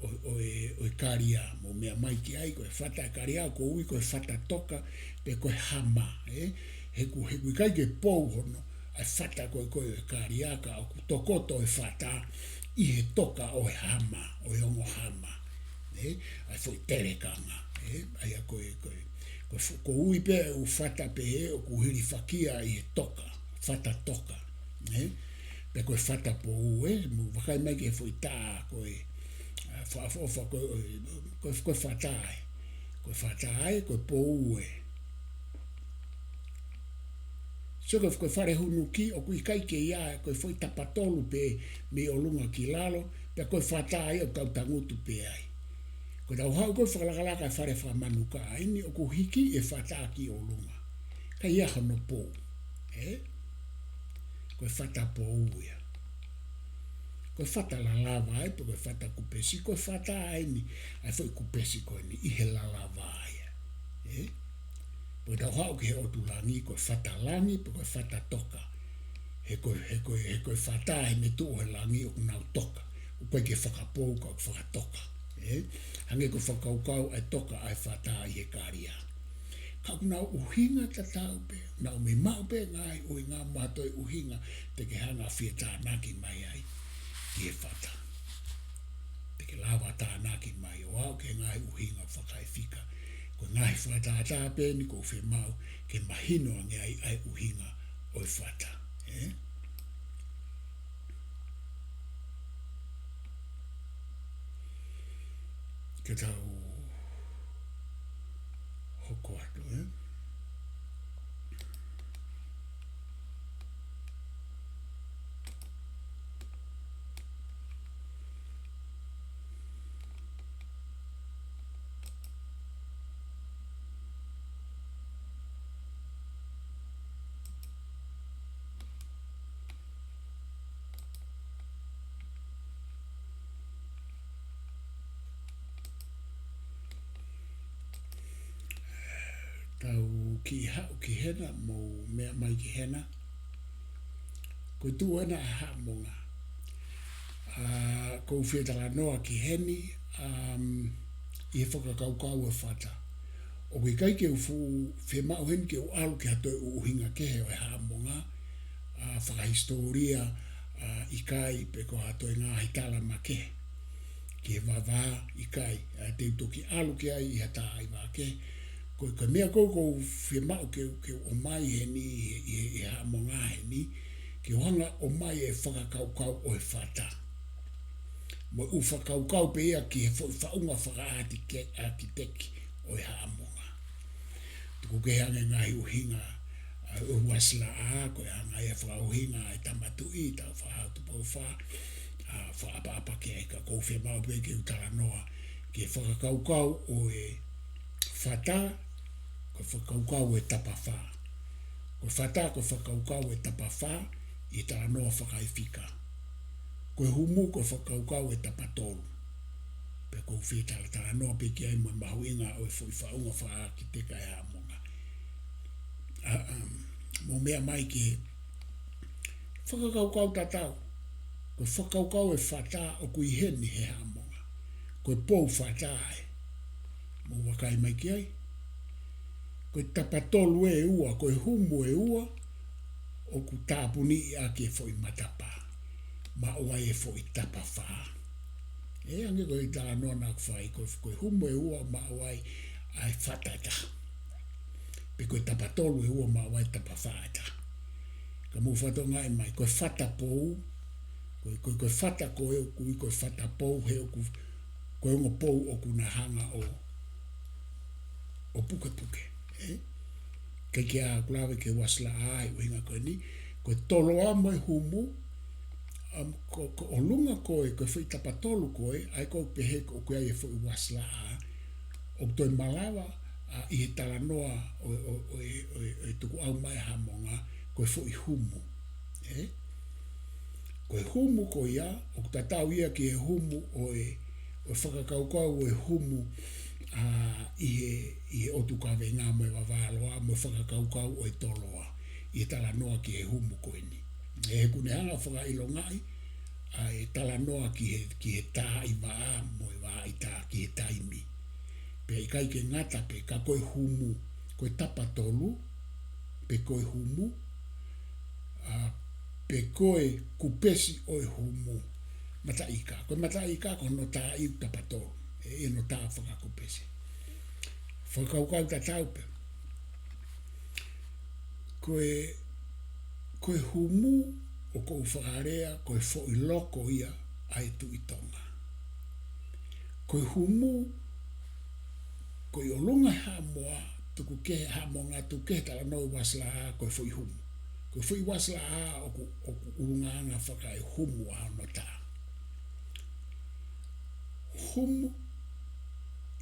ʻo, ʻo e, ʻo e Kalia, mou meʻa mai ki ai, ko e fata ʻa e Kalia, ʻoku ui ko e fata toka, pe ko e hama, ē? He ʻoku, he ʻoku ʻikai ke pou hono, ʻa e fata ko ē, ko ē ʻo e Kalia ka ʻoku tokoto e fata ʻi he toka ʻo e hama, ʻo e ongo hama, ē? ʻA e foʻi telekanga, ē? ʻA ia ko e, ko e, ko e fo-, ʻoku ui pē ʻū fata pehē ʻoku hilifakia ʻi he toka, fata toka, ē? Pe ko e fata pou, ē? Mou vakai mai ki he foʻi tā, ko e, ʻa, fa-, fa-, fa-, ko e, ko e, ko e fata ē. Ko e fata ē, ko e pou ē. Sio ko e, ko e fale hunuki, ʻoku ʻikai ke ʻi ai, ko e foʻi tapa tolu pē mei ʻolunga ki lalo, pea ko e fata ē ʻoku tau tangutu pē ai. Ko ʻetau haʻu ko ē fakalakalaka e fale fakamanuka eni ʻoku hiki e fata ki ʻolunga. Ka ʻi ai hono pou, ē? Ko e fata pou ia. Ko e fata lalava ē, pe ko e fata kupesi, ko e fata eni, ʻa e foʻi kupesi ko eni, ʻi he lalava ia. Ē? Pea tau haʻu ki he ʻotu langi, ko e fata langi, pe ko e fata toka. He ko e, he ko e, he ko e fata ē ne tuʻu he langi ʻoku nau toka. ʻOku ʻikai ke fakapou ka ʻoku fakatoka. Ē? Hangē ko e fakakaukau ʻa e toka ʻa e fata ʻi he Kalia. Ka ʻoku nau ʻuhinga tatau pē, nau mei maʻu pē ngaahi ʻuhinga mo ha toe ʻuhinga te ke hanga ʻo fie tānaki mai ai ki he fata. Te ke lava tānaki mai ʻo aʻu ki he ngaahi ʻuhinga fakaefika. Ko e ngaahi fakatātā pē eni ʻoku ou fiemaʻu ke mahino ange ai ʻa e ʻuhinga ʻo e fata. Ē? Ke tau hoko atu, ē? Tau kiʻi haʻu ki hena, mou meʻa mai ki hena. Ko e tuʻu ena ʻa Haʻamonga. ʻA, ʻoku ou fie talanoa ki heni, um, ʻi he fakakaukau ʻo e fata. ʻOku ʻikai ke u fuʻu fiemaʻu heni ke u ʻalu ki ha toe ʻuhinga kehe ʻo e Haʻamonga, ʻa, fakahisitōlia, ʻa, ʻikai pe ko ha toe ngaahi tala makehe. Ki he vavā ʻikai, ʻa, te u toki ʻalu ki ai ʻi ha taimi kehe. Ko e, ko e meʻa ʻoku ou, ʻoku ou fiemaʻu ke, ke ʻomai heni, ʻi, ʻi, ʻi Haʻamonga heni, ke u hanga ʻomai e fakakaukau ʻo e fata. Mo e ʻū fakakaukau pē ia ki he foʻi faʻunga fakaʻātike-, ʻākiteki ʻo e Haʻamonga. Tuku kehe ange ngaahi ʻuhinga, ʻa, ʻo e ua Uasi Laʻā, ko e anga ia e fakaʻuhinga ʻa e Tama Tuʻi, Tāufaʻāhau Tupou Fā, ʻa, fakaʻapaʻapa ki ai, ka ʻoku ou fiemaʻu pē ke u talanoa ki he fakakaukau ʻo e fata, ko e fakakaukau ʻo e tapafā. Ko e fata, ko e fakakaukau ʻo e tapafā, ʻi he talanoa fakaefika. Ko e humu, ko e fakakaukau ʻo e tapatolu. Pea ʻoku ou fie talatalanoa pē ki ai mo e mahuʻinga ʻo e foʻi faʻunga fakaʻākiteka ʻa e Haʻamonga. ʻA, um, mou meʻa mai ki he fakakaukau tatau. Ko e fakakaukau ʻo e fata ʻoku ʻi heni he Haʻamonga. Ko e pou fata ē. Mou vakai mai ki ai. Ko e tapatolu ʻe ua, ko e humu ʻe ua, ʻoku tāpuniʻi ʻaki e foʻi matapā. Maʻu ai e foʻi tapafā. ʻE, hangē ko e talanoa naʻa ku fai, ko, ko e humu ʻe ua maʻu ai ʻa e fata ʻe taha. Pe ko e tapatolu ʻe ua maʻu ai tapafā ʻe taha. Ka mou fakatokangaʻi mai, ko e fata pou, ko e, ko e, ko e fata ko ē ʻoku ui ko e fata pou, he ʻoku, ko e ongo pou ʻoku na hanga ʻo, ʻo pukepuke, ē? Kae kehe ʻoku lave ki he Uasi Laʻā ʻi he ʻuhinga ko eni, ko e toloa mo e humu, um, ko, ko ʻolunga ko ē, ko e foʻi tapatolu ko ē, ʻa ia ʻoku ou pehē ʻoku ʻi ai e foʻi Uasi Laʻā, ʻoku toe malava, ʻa, ʻi he talanoa ʻo, ʻo, ʻo, ʻo, ʻo e tukuʻau mai ʻa e Haʻamonga, ko e foʻi humu. Ē? Ko e humu ko ia, ʻoku tatau ia ki he humu ʻo e, ʻo e fakakaukau ʻo e humu, ʻa, ʻi he, ʻi he ʻotu kavenga mo e vavā loa, mo e fakakaukau ʻo e toloa, ʻi he talanoa ki he humu ko eni. He ʻoku ne hanga ʻo fakaʻilongaʻi, ʻa e talanoa ki he, ki he taaʻi vaʻa mo e vaʻa ʻita ki he taimi. Pea ʻikai ke ngata pē ka ko e humu, ko e tapatolu, pe ko e humu, ʻa, pe ko e kupesi ʻo e humu. Mataʻi ika, ko e mataʻi ika ko hono taaʻi tapatolu, ē, ʻi hono tā fakakupesi. Fakakaukau tatau pē. Ko e, ko e humu ʻoku ou fakalea, ko e foʻi loko ia ʻa e Tuʻi Tonga. Ko e humu, ko e ʻolunga Haʻamoa, tuku kehe Haʻamonga, tuku kehe talanoa Uasi Laʻā, ko e foʻi humu. Ko e foʻi Uasi Laʻā ʻoku, ʻoku ʻulungaanga fakaehumu ʻa hono tā. Humu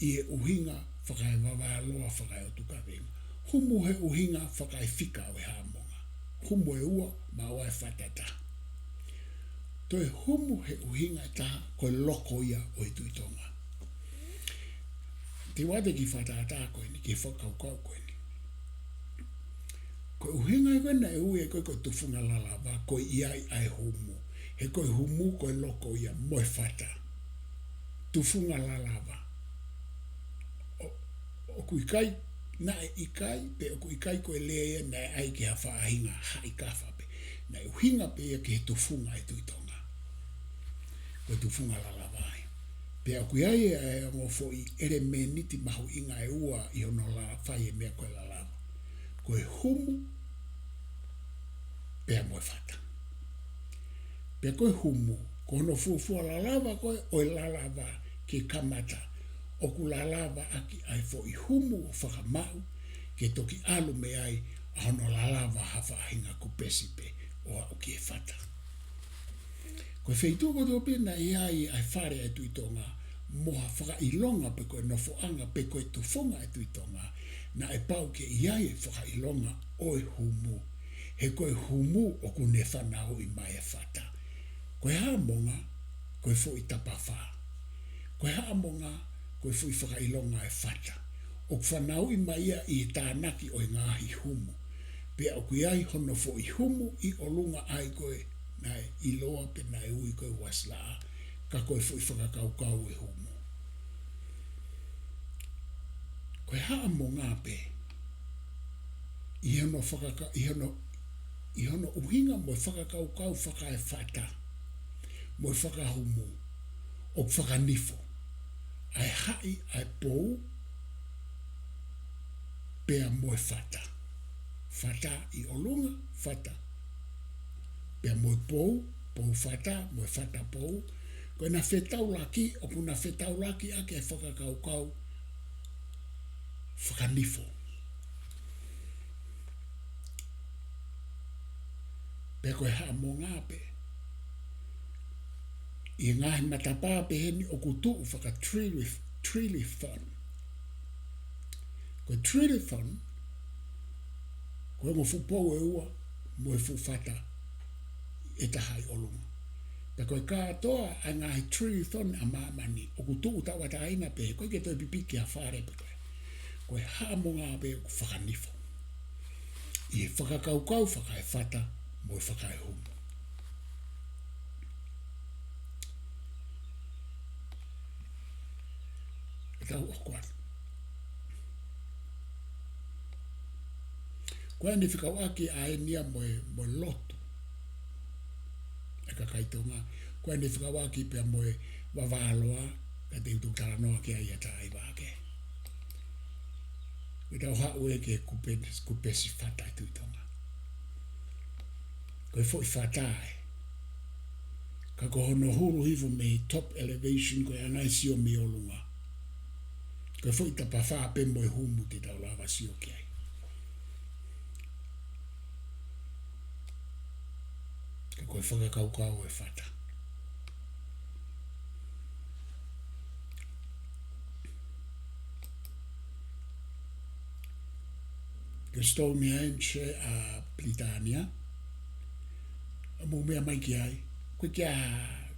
ʻi he ʻuhinga fakaevavā loa fakaeotu kavenga. Humu he ʻuhinga fakaefika ʻo e Haʻamonga. Humu ʻe ua, maʻu ai e fata ʻe taha. Toe humu he ʻuhinga ʻe taha, ko e loko ia ʻo e Tuʻi Tonga. Te u ʻoatu e kiʻi fakatātā ko eni, kiʻi fakakaukau ko eni. Ko e ʻuhinga ia ko ē naʻe ui ai ko ē ko e tufunga lalava, ko e ʻi ai ʻa e humu. He ko e humu, ko e loko ia mo e fata. Tufunga lalava. ʻO, ʻoku ʻikai, naʻe ʻikai, pe ʻoku ʻikai ko e lea ia naʻe ʻai ki ha faʻahinga haʻi kafa pē. Naʻe ʻuhinga pē ia ki he tufunga ʻo e Tuʻi Tonga. Ko e tufunga lalava ia. Pea ʻoku ʻi ai e, e ongo foʻi ʻelemēniti mahuʻinga ʻe ua ʻi hono la-, fai e meʻa ko e lalava. Ko e humu, pea mo e fata. Pea ko e humu, ko hono fuofua lalava ko ē ʻo e lalava ke kamata, ʻoku lalava ʻaki ʻa e foʻi humu ʻo fakamaʻu, ke toki ʻalu mei ai ʻa hono lalava ha faʻahinga kupesi pē ʻo aʻu ki he fata. Ko e feituʻu kotoa pē naʻe ʻi ai ʻa e fale ʻo e Tuʻi Tonga, mo ha fakaʻilonga pe ko e nofoʻanga pe ko e tufunga ʻo e Tuʻi Tonga, naʻe pau ke ʻi ai e fakaʻilonga ʻo e humu. He ko e humu ʻoku ne fanauʻi mai e fata. Ko e Haʻamonga, ko e foʻi tapafā. Ko e Haʻamonga, ko e foʻi fakaʻilonga ʻo e fata. ʻOku fanauʻi mai ia ʻi he tānaki ʻo e ngaahi humu. Pea ʻoku ʻi ai hono foʻi humu ʻi ʻolunga ʻa ia ko ē naʻe ʻiloa pe naʻe ui ko e Uasi Laʻā, ka ko e foʻi fakakaukau ʻo e humu. Ko e Haʻamonga pē, ʻi hono fakaka-, ʻi hono, ʻi hono ʻuhinga mo e fakakaukau fakaefata, mo e fakahumu, ʻoku fakanifo ʻa e haʻi ʻa e pou, pea mo e fata. Fata ʻi ʻolunga, fata. Pea mo e pou, pou fata, mo e fata pou. Ko ʻena fetaulaki, ʻoku na fetaulaki ʻaki e fakakaukau fakanifo. Pea ko e Haʻamonga pē. ʻI he ngaahi matapā peheni ʻoku tuʻu faka-trilith-, trilithon. Ko e trilithon, ko e ongo fuʻu pou ʻe ua, mo e fuʻu fata ʻe taha ʻi ʻolunga. Pea ko e kātoa ʻa e ngaahi trilithon ʻa māmani, ʻoku tuʻu tauʻatāina pē, ʻoku ʻikai ke toe pipiki ha fale pē ko ē. Ko e Haʻamonga pē ʻoku fakanifo ʻi he fakakaukau fakaefata mo e fakaehumu. Ke tau hoko atu. Ko eni fekauʻaki ʻa eni ia mo e, mo e lotu ʻa e kakai Tonga. Ko eni fekauʻaki pea mo e vavā loa, ka te u toki talanoa ki ai ʻi ha taimi kehe. Ke tau haʻu ē ki he kupe-, kupesi fata ʻa e Tuʻi Tonga. Ko e foʻi fata ē. Ka ko hono hulu hifo mei top elevation ko e ʻalu ʻo sio mei ʻolunga. Ko e foʻi tapafā pē mo e humu te tau lava sio ki ai. Ka ko e fakakaukau ʻo e fata. Ko Stonehenge ʻa Pilitānia, ʻa mou meʻa mai ki ai. Ko e kia,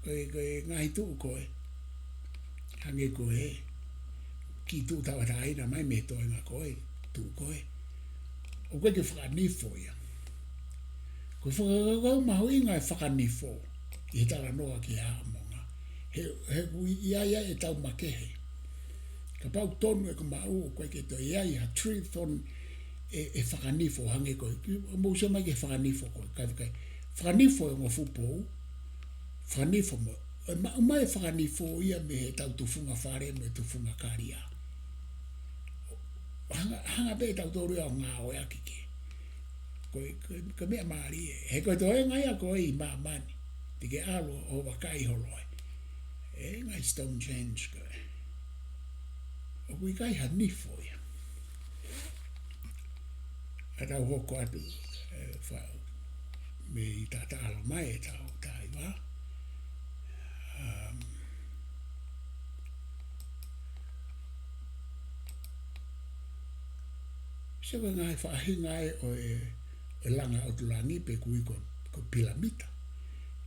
ko e, ko e ngaahi tuʻu ko ē. Hangē ko e kiʻi tuʻu tauʻatāina mai mei he toenga ko ē, tuʻu ko ē. ʻOku ʻikai ke fakanifo ia. Ko e fakakaukau mahuʻinga e fakanifo ʻi he talanoa ki he Haʻamonga. He, he ʻoku ʻi ai ʻetau makehe. Kapau tonu ʻeku maʻu ʻoku ʻikai ke toe ʻi ai ha trilithon ʻe, ʻe fakanifo hangē ko ē. Mou sio mai ki he fakanifo ko ē. Kai, kai. Fakanifo e ongo fuʻu pou. Fakanifo mo. ʻE maʻu mai e fakanifo ia mei heʻetau tufunga fale mo e tufunga kalia. Hanga, hanga pē ʻe tautolu ia ʻo ngāueʻaki ke. Ko e, ko e, ko e meʻa mālie. He ko e toenga ia ko ē ʻi māmani. Te ke ʻalu ʻo vakai holo ai. E ngaahi Stonehenge ko ē. ʻOku ʻikai ha nifo ia. Ka tau hoko atu, ē, fa-, mei taʻataʻalo mai ʻetau taimi. Um, sio ki he ngaahi faʻahinga ē ʻo e, ʻo e langa ʻotu langi pe ʻoku ui ko, ko e pilamita.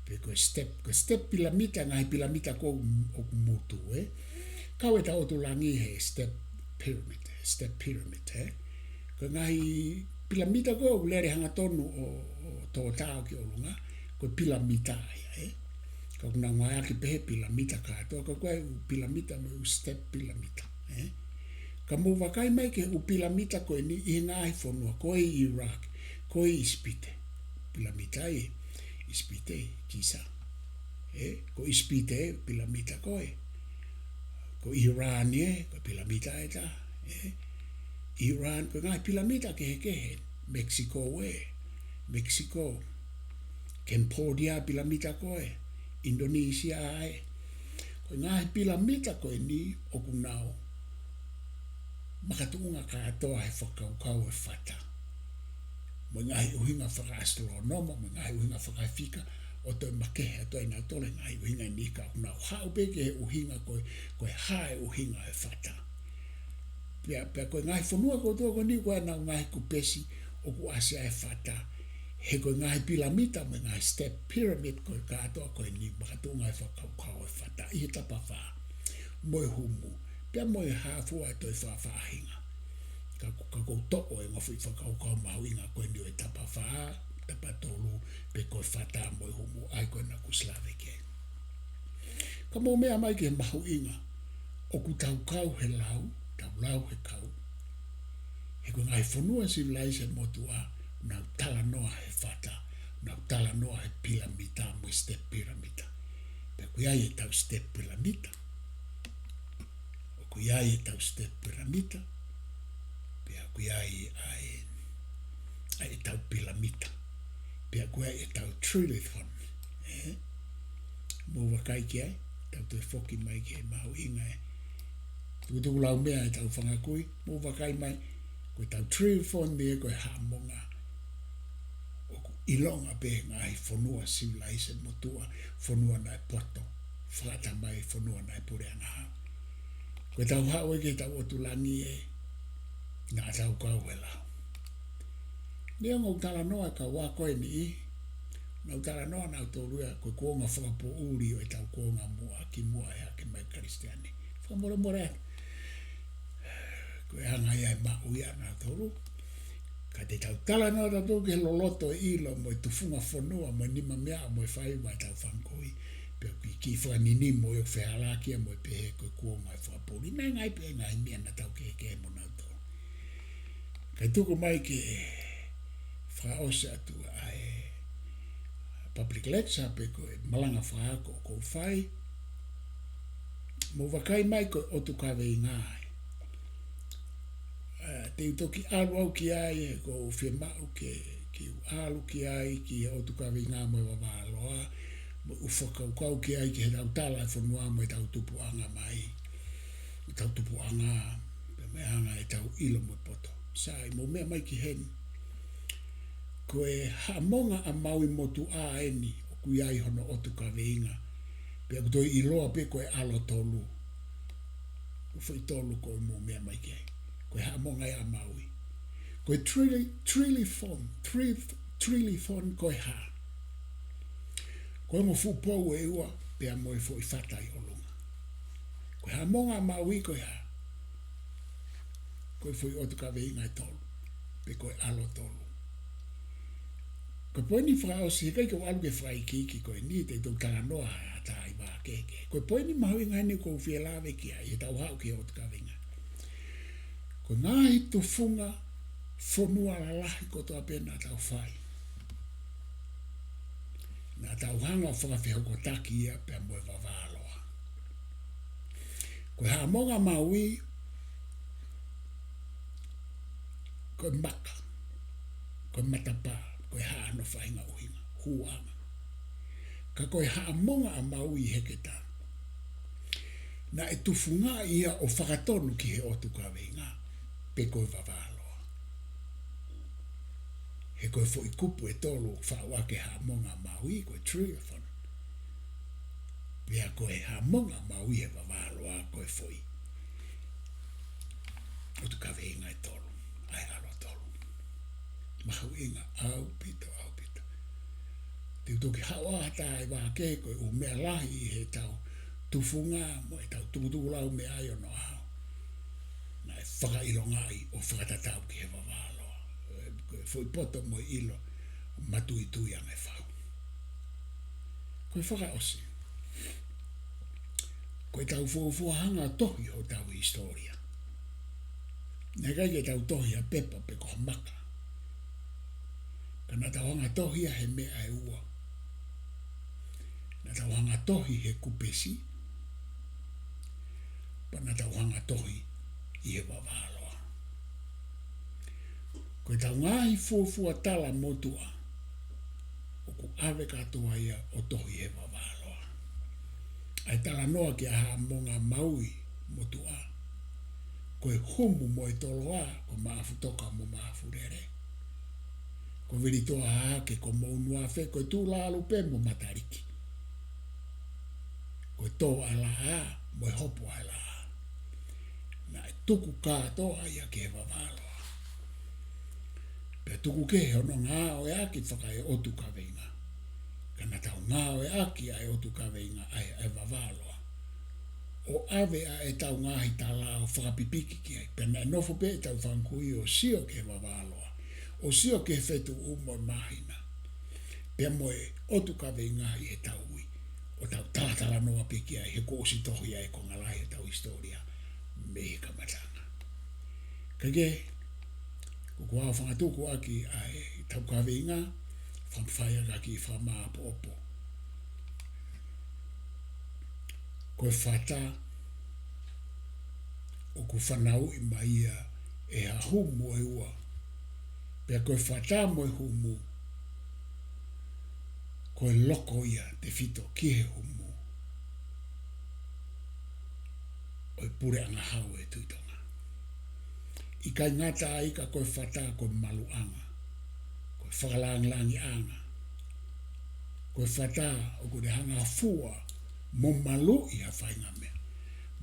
Pe ko e step, ko e step pilamita, ngaahi pilamita ko ē ʻoku motu, ē. Kau ʻetau ʻotu langi he step pyramid, step pyramid, ē. Ko e ngaahi pilamita ko ē ʻoku lele hangatonu ʻo, ʻo tōtao ki ʻolunga, ko e pilamita ia, ē. Ka ʻoku nau ngāueʻaki pē he pilamita kātoa, ka ko e ʻū pilamita mo e ʻū step pilamita, ē. Ka mou vakai mai ki he ʻū pilamita ko eni ʻi he ngaahi fonua, ko e ʻIulaki, ko e ʻIsipite. Pilamita ʻi ʻIsipite, Kisa. Ē, ko ʻIsipite, pilamita ko ē. Ko ʻIulani ē, ko e pilamita ʻe taha, ē. ʻIulani, ko e ngaahi pilamita kehekehe, Mexico ē, Mexico. Cambodia pilamita ko ē, Indonesia ē. Ko e ngaahi pilamita ko eni ʻoku nau makatuʻunga kātoa he fakakaukau ʻo e fata. Mo e ngaahi ʻuhinga fakaʻasitolonoma, mo e ngaahi ʻuhinga fakafika, ʻo toe makehe atu ai nautolu he ngaahi ʻuhinga ni ka ʻoku nau haʻu pē ki he ʻuhinga ko e, ko e hā e ʻuhinga ʻo e fata. Pea, pea ko e ngaahi fonua kotoa ko eni ko ē ʻenau ngaahi kupesi ʻoku ʻasi ai e fata. He ko e ngaahi pilamita mo e ngaahi step pyramid ko ē kātoa ko eni makatuʻunga he fakakaukau ʻo e fata ʻi he tapafā mo e humu. Pea mo e hā fua e toe faʻafaʻahinga. Ka, ka ʻoku ou toʻo e ongo foʻi fakakaukau mahuʻinga ko eni ʻo e tapafā, tapatolu, pe ko e fata mo e humu, ʻa ia ko ē naʻá ku ʻosi lave ki ai. Ka mou meʻa mai ki he mahuʻinga, ʻoku tau kau he lau, tau lau he kau. He ko e ngaahi fonua sivilaise motuʻa, nau talanoa he fata, nau talanoa he pilamita mo e step pilamita. Pea ʻoku ʻi ai ʻetau step pilamita. ʻOku ʻi ai ʻetau step pilamita. Pea ʻoku ʻi ai ʻa e, ʻa ʻetau pilamita. Pea ʻoku ʻi ai ʻetau trilithon. Ē? Mou vakai ki ai, tau toe foki mai ki he mahuʻinga ē. Tukutuku lau meʻa ʻetau fanga kui, mou vakai mai, ko ʻetau trilithon ē ko e Haʻamonga. ʻOku ʻilonga pē ngaahi fonua civilization motuʻa, fonua naʻe poto, fakaʻatamai, fonua naʻe puleʻanga hau. Ko ʻetau haʻu ē ki heʻetau ʻotu langi ē, naʻa tau kau he lau. Neongo ʻeku talanoa e kau ako ʻe niʻihi, naʻa ku talanoa naʻa ku tolu ia ko e kuonga fakapoʻuli ʻo ʻetau kuonga muʻa, kimuʻa he hake mai Kalisitiane. Fakamolemole atu. Ko e anga ia e maʻu ia naʻa ku tolu. Ka te tau talanoa tautolu ki he loloto e ʻilo mo e tufunga fonua mo e nimameaʻa mo e faiva ʻetau fanga kui. Pea ʻoku kiʻi fakaninimo ʻo fehālaaki ia mo e pehē ko e kuonga e fakapoʻuli. Naʻe ngaahi pē ngaahi meʻa naʻa tau kehekehe mo nautolu. Kae tuku mai ke fakaʻosi atu ʻa e public lecture pe ko e malanga fakaako ʻoku ou fai. Mou vakai mai ko e ʻotu kaveinga ē. ʻA, te u toki ʻalu au ki ai, he ʻoku ou fiemaʻu ke, ke u ʻalu ki ai, ki he ʻotu kaveinga mo e vavā loa, mo u fakakaukau ki ai, ki heʻetau tala e fonua mo ʻetau tupuʻanga mai, ʻetau tupuʻanga, pea mo e anga ʻetau ʻilo mo e poto. Sai, mou meʻa mai ki heni. Ko e Haʻamonga ʻa Maui motuʻa eni, ʻoku ʻi ai hono ʻotu kaveinga. Pea ʻoku toe ʻiloa pē ko e ʻAlo Tolu. Ko e foʻi tolu ko ē mou meʻa mai ki ai. Ko e Haʻamonga ia ʻa Maui. Ko e Trili-, Trilithon, Tri-, Trilithon ko e hā. Ko e ongo fuʻu pou ʻe ua, pea mo e foʻi fata ʻi ʻolunga. Ko e Haʻamonga ʻa Maui ko e hā. Ko e foʻi ʻotu kaveinga ʻe tolu. Pe ko e ʻAlo Tolu. Ko e poini fakaʻosi, heʻikai ke u ʻalu ke fakaikiiki ko eni, te u toki talanoa ha taimi kehekehe. Ko e poini mahuʻinga eni ʻoku ou fie lave ki ai, heʻetau haʻu ki he ʻotu kaveinga. Ko e ngaahi tufunga fonua lalahi kotoa pē naʻa tau fai, naʻa tau hanga ʻo fakafehokotaki ia pea mo e vavā loa. Ko e Haʻamonga ʻa Maui, ko e maka, ko e matapā, ko e hā hono faʻahinga ʻuhinga, hūʻanga. Ka ko e Haʻamonga ʻa Maui Heketā, naʻe tufungaʻi ia ʻo fakatonu ki he ʻotu kaveinga, pe ko e vavā loa. He ko e foʻi kupu ʻe tolu ʻoku faʻu ʻaki e Haʻamonga ʻa Maui, ko e Trilithon. Pea ko e Haʻamonga ʻa Maui he vavā loa ko e foʻi ʻotu kaveinga ʻe tolu, ʻa e ʻAlo Tolu. Mahuʻinga ʻaupito, ʻaupito. Te u toki haʻu ʻo ʻatā e vā kehe ko e ʻū meʻa lahi ʻi heʻetau tufunga mo ʻetau tukutuku lau meʻa ʻi onoʻaho. Naʻe fakaʻilongaʻi ʻo fakatatau ki he vavā loa. Ko e foʻi poto mo e ʻilo matuitui ange fau. Ko e fakaʻosi. Ko ʻetau fuofua hanga tohi hotau hisitōlia. Naʻe ʻikai ke tau tohi ha pepa pe ko ha maka. Ka naʻa tau hanga tohi ia he meʻa ʻe ua. Naʻa tau hanga tohi he kupesi. Pea naʻa tau hanga tohi ʻi he vavā loa. Ko ʻetau ngaahi fuofua tala motuʻa, ʻoku ʻave kātoa ia ʻo tohi he vavā loa. ʻA e talanoa ki he Haʻamonga ʻa Maui motuʻa, ko e humu mo e toloa, ko Maʻafutoka mo Maʻafulele. Ko Vilitoa Hahake, ko Mounuafe, ko e Tūlālupe mo Mataliki. Ko e tō ʻa e laʻā mo e hopo ʻa e laʻā. Naʻe tuku kātoa ia ki he vavā loa. Pea tuku kehe hono ngāueʻaki fakaeʻotu kaveinga. Ka naʻa tau ngāueʻaki ʻa e ʻotu kaveinga ʻa e, ʻa e vavā loa ʻo ʻave ʻa ʻetau ngaahi tala ʻo fakapipiki ki ai. Pea naʻe nofo pē ʻetau fanga kui ʻo sio ki he vavā loa, ʻo sio ki he fetuʻu mo e māhina, pea mo e ʻotu kaveinga ʻi heʻetau ui, ʻo tau talatalanoa pē ki ai he kuo ʻosi tohi ʻa e konga lahi ʻetau hisitōlia mei he kamataʻanga. Kae kehe, ko ʻeku ʻaofangatuku ʻaki ʻa ʻetau kaveinga, fakamafai ʻaki ʻa e fakamāʻopoʻopo. Ko e fata, ʻoku fanauʻi mai ia ʻe ha humu ʻe ua. Pea ko e fata mo e humu, ko e loko ia tefito ki he humu ʻo e puleʻanga hau ʻo e Tuʻi Tonga. ʻIkai ngata ai ka ko e fata ko e maluʻanga. Ko e fakalāngilangiʻanga. Ko e fata ʻoku ne hanga ʻo fua mo maluʻi ha faʻahinga meʻa,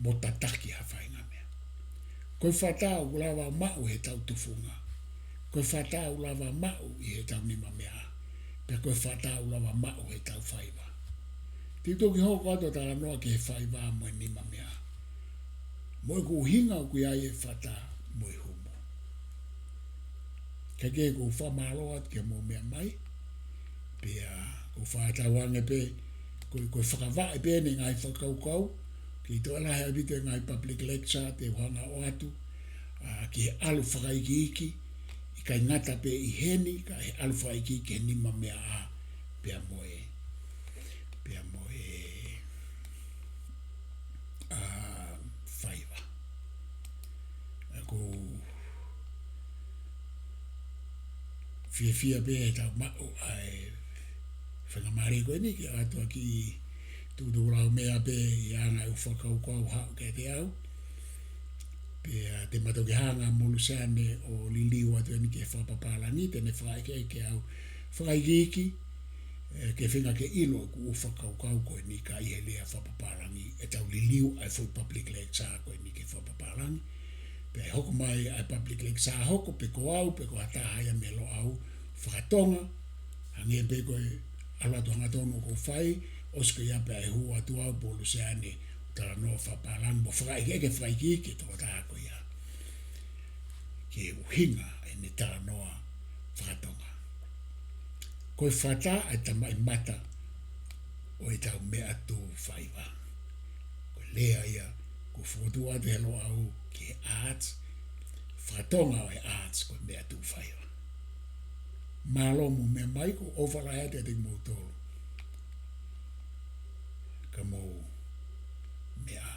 mo tataki ha faʻahinga meʻa. Ko e fata ʻoku lava maʻu ʻi heʻetau tufunga. Ko e fata ʻoku lava maʻu ʻi heʻetau nimameaʻa. Pea ko e fata ʻoku lava maʻu ʻi heʻetau faiva. Te u toki hoko atu ʻo talanoa ki he faiva mo e nimameaʻa, mo ʻeku ʻuhinga ʻoku ʻi ai e fata mo e humu. Kae kehe, ʻoku ou fakamālō atu ki hoʻomou meʻa mai. Pea ʻoku ou fakatauange pē, ko e, ko e fakavaʻe pē eni e ngaahi fakakaukau, ʻoku toe lahi ʻaupito e ngaahi public lecture te u hanga ʻo ʻoatu, ʻa, ki he ʻalu fakaikiiki, ʻikai ngata pē ʻi heni, ka ʻi he ʻalu fakaikiiki he nimameaʻa, pea mo e, pea mo e, ʻa, faiva. ʻOku ou fiefia pē heʻetau maʻu ʻa e faingamālie ko eni ke ʻoatu ʻa e kiʻi tuʻutuʻu laumeʻa pē ʻi he anga ʻeku fakakaukau haʻu kiate au. Pea te ma toki hanga mo Luseane ʻo liliu atu eni ki he fakapapālangi, te ne fakaʻekeʻeke ʻa e fakaikiiki, ē, ke feinga ke ʻilo ʻeku fakakaukau ko eni ka ʻi he lea fakapapālangi, ʻetau liliu ʻa e foʻi public lecture ko eni ki he fakapapālangi. Pea ʻe hoko mai ʻa e public lecture hoko pe ko au, pe ko ha taha ia mei Loʻau, fakatonga, hangē pē ko e ʻalu atu hangatonu ʻoku ou fai, ʻosi ko ia pea ʻe hū atu au mo Luseane ʻo talanoa fakapapālangi, mo fakaʻekeʻeke fakaikiiki e tokotaha ko ia ki he ʻuhinga ʻene talanoa fakatonga. Ko e fata ʻa e tamaʻimata ʻo ʻetau meʻa tuʻu faiva. Ko e lea ia kuo fokotuʻu atu he Loʻau ki he arts, fakatonga ʻo e arts ko e meʻa tuʻu faiva. Mālō mo e meʻa mai, ʻoku ou ʻofa lahi atu kiate kimoutolu. Ka mou meʻa.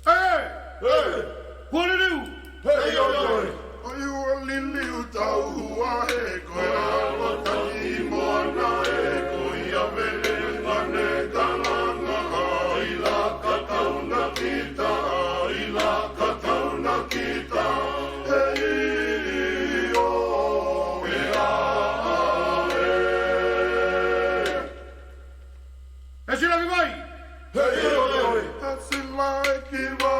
ʻE! ʻE! Hualiliu! Hei, ʻoi, ʻoi! ʻOi, hualiliu tau hua he ko e ʻalu taki moana e ko ia vele mane kalanga ai la ka tauna kita, ai la ka tauna kita. Hei, ʻo, e, a, a, e. E sila ki vai! Hei, ʻoi, ʻoi! E sila ki vai!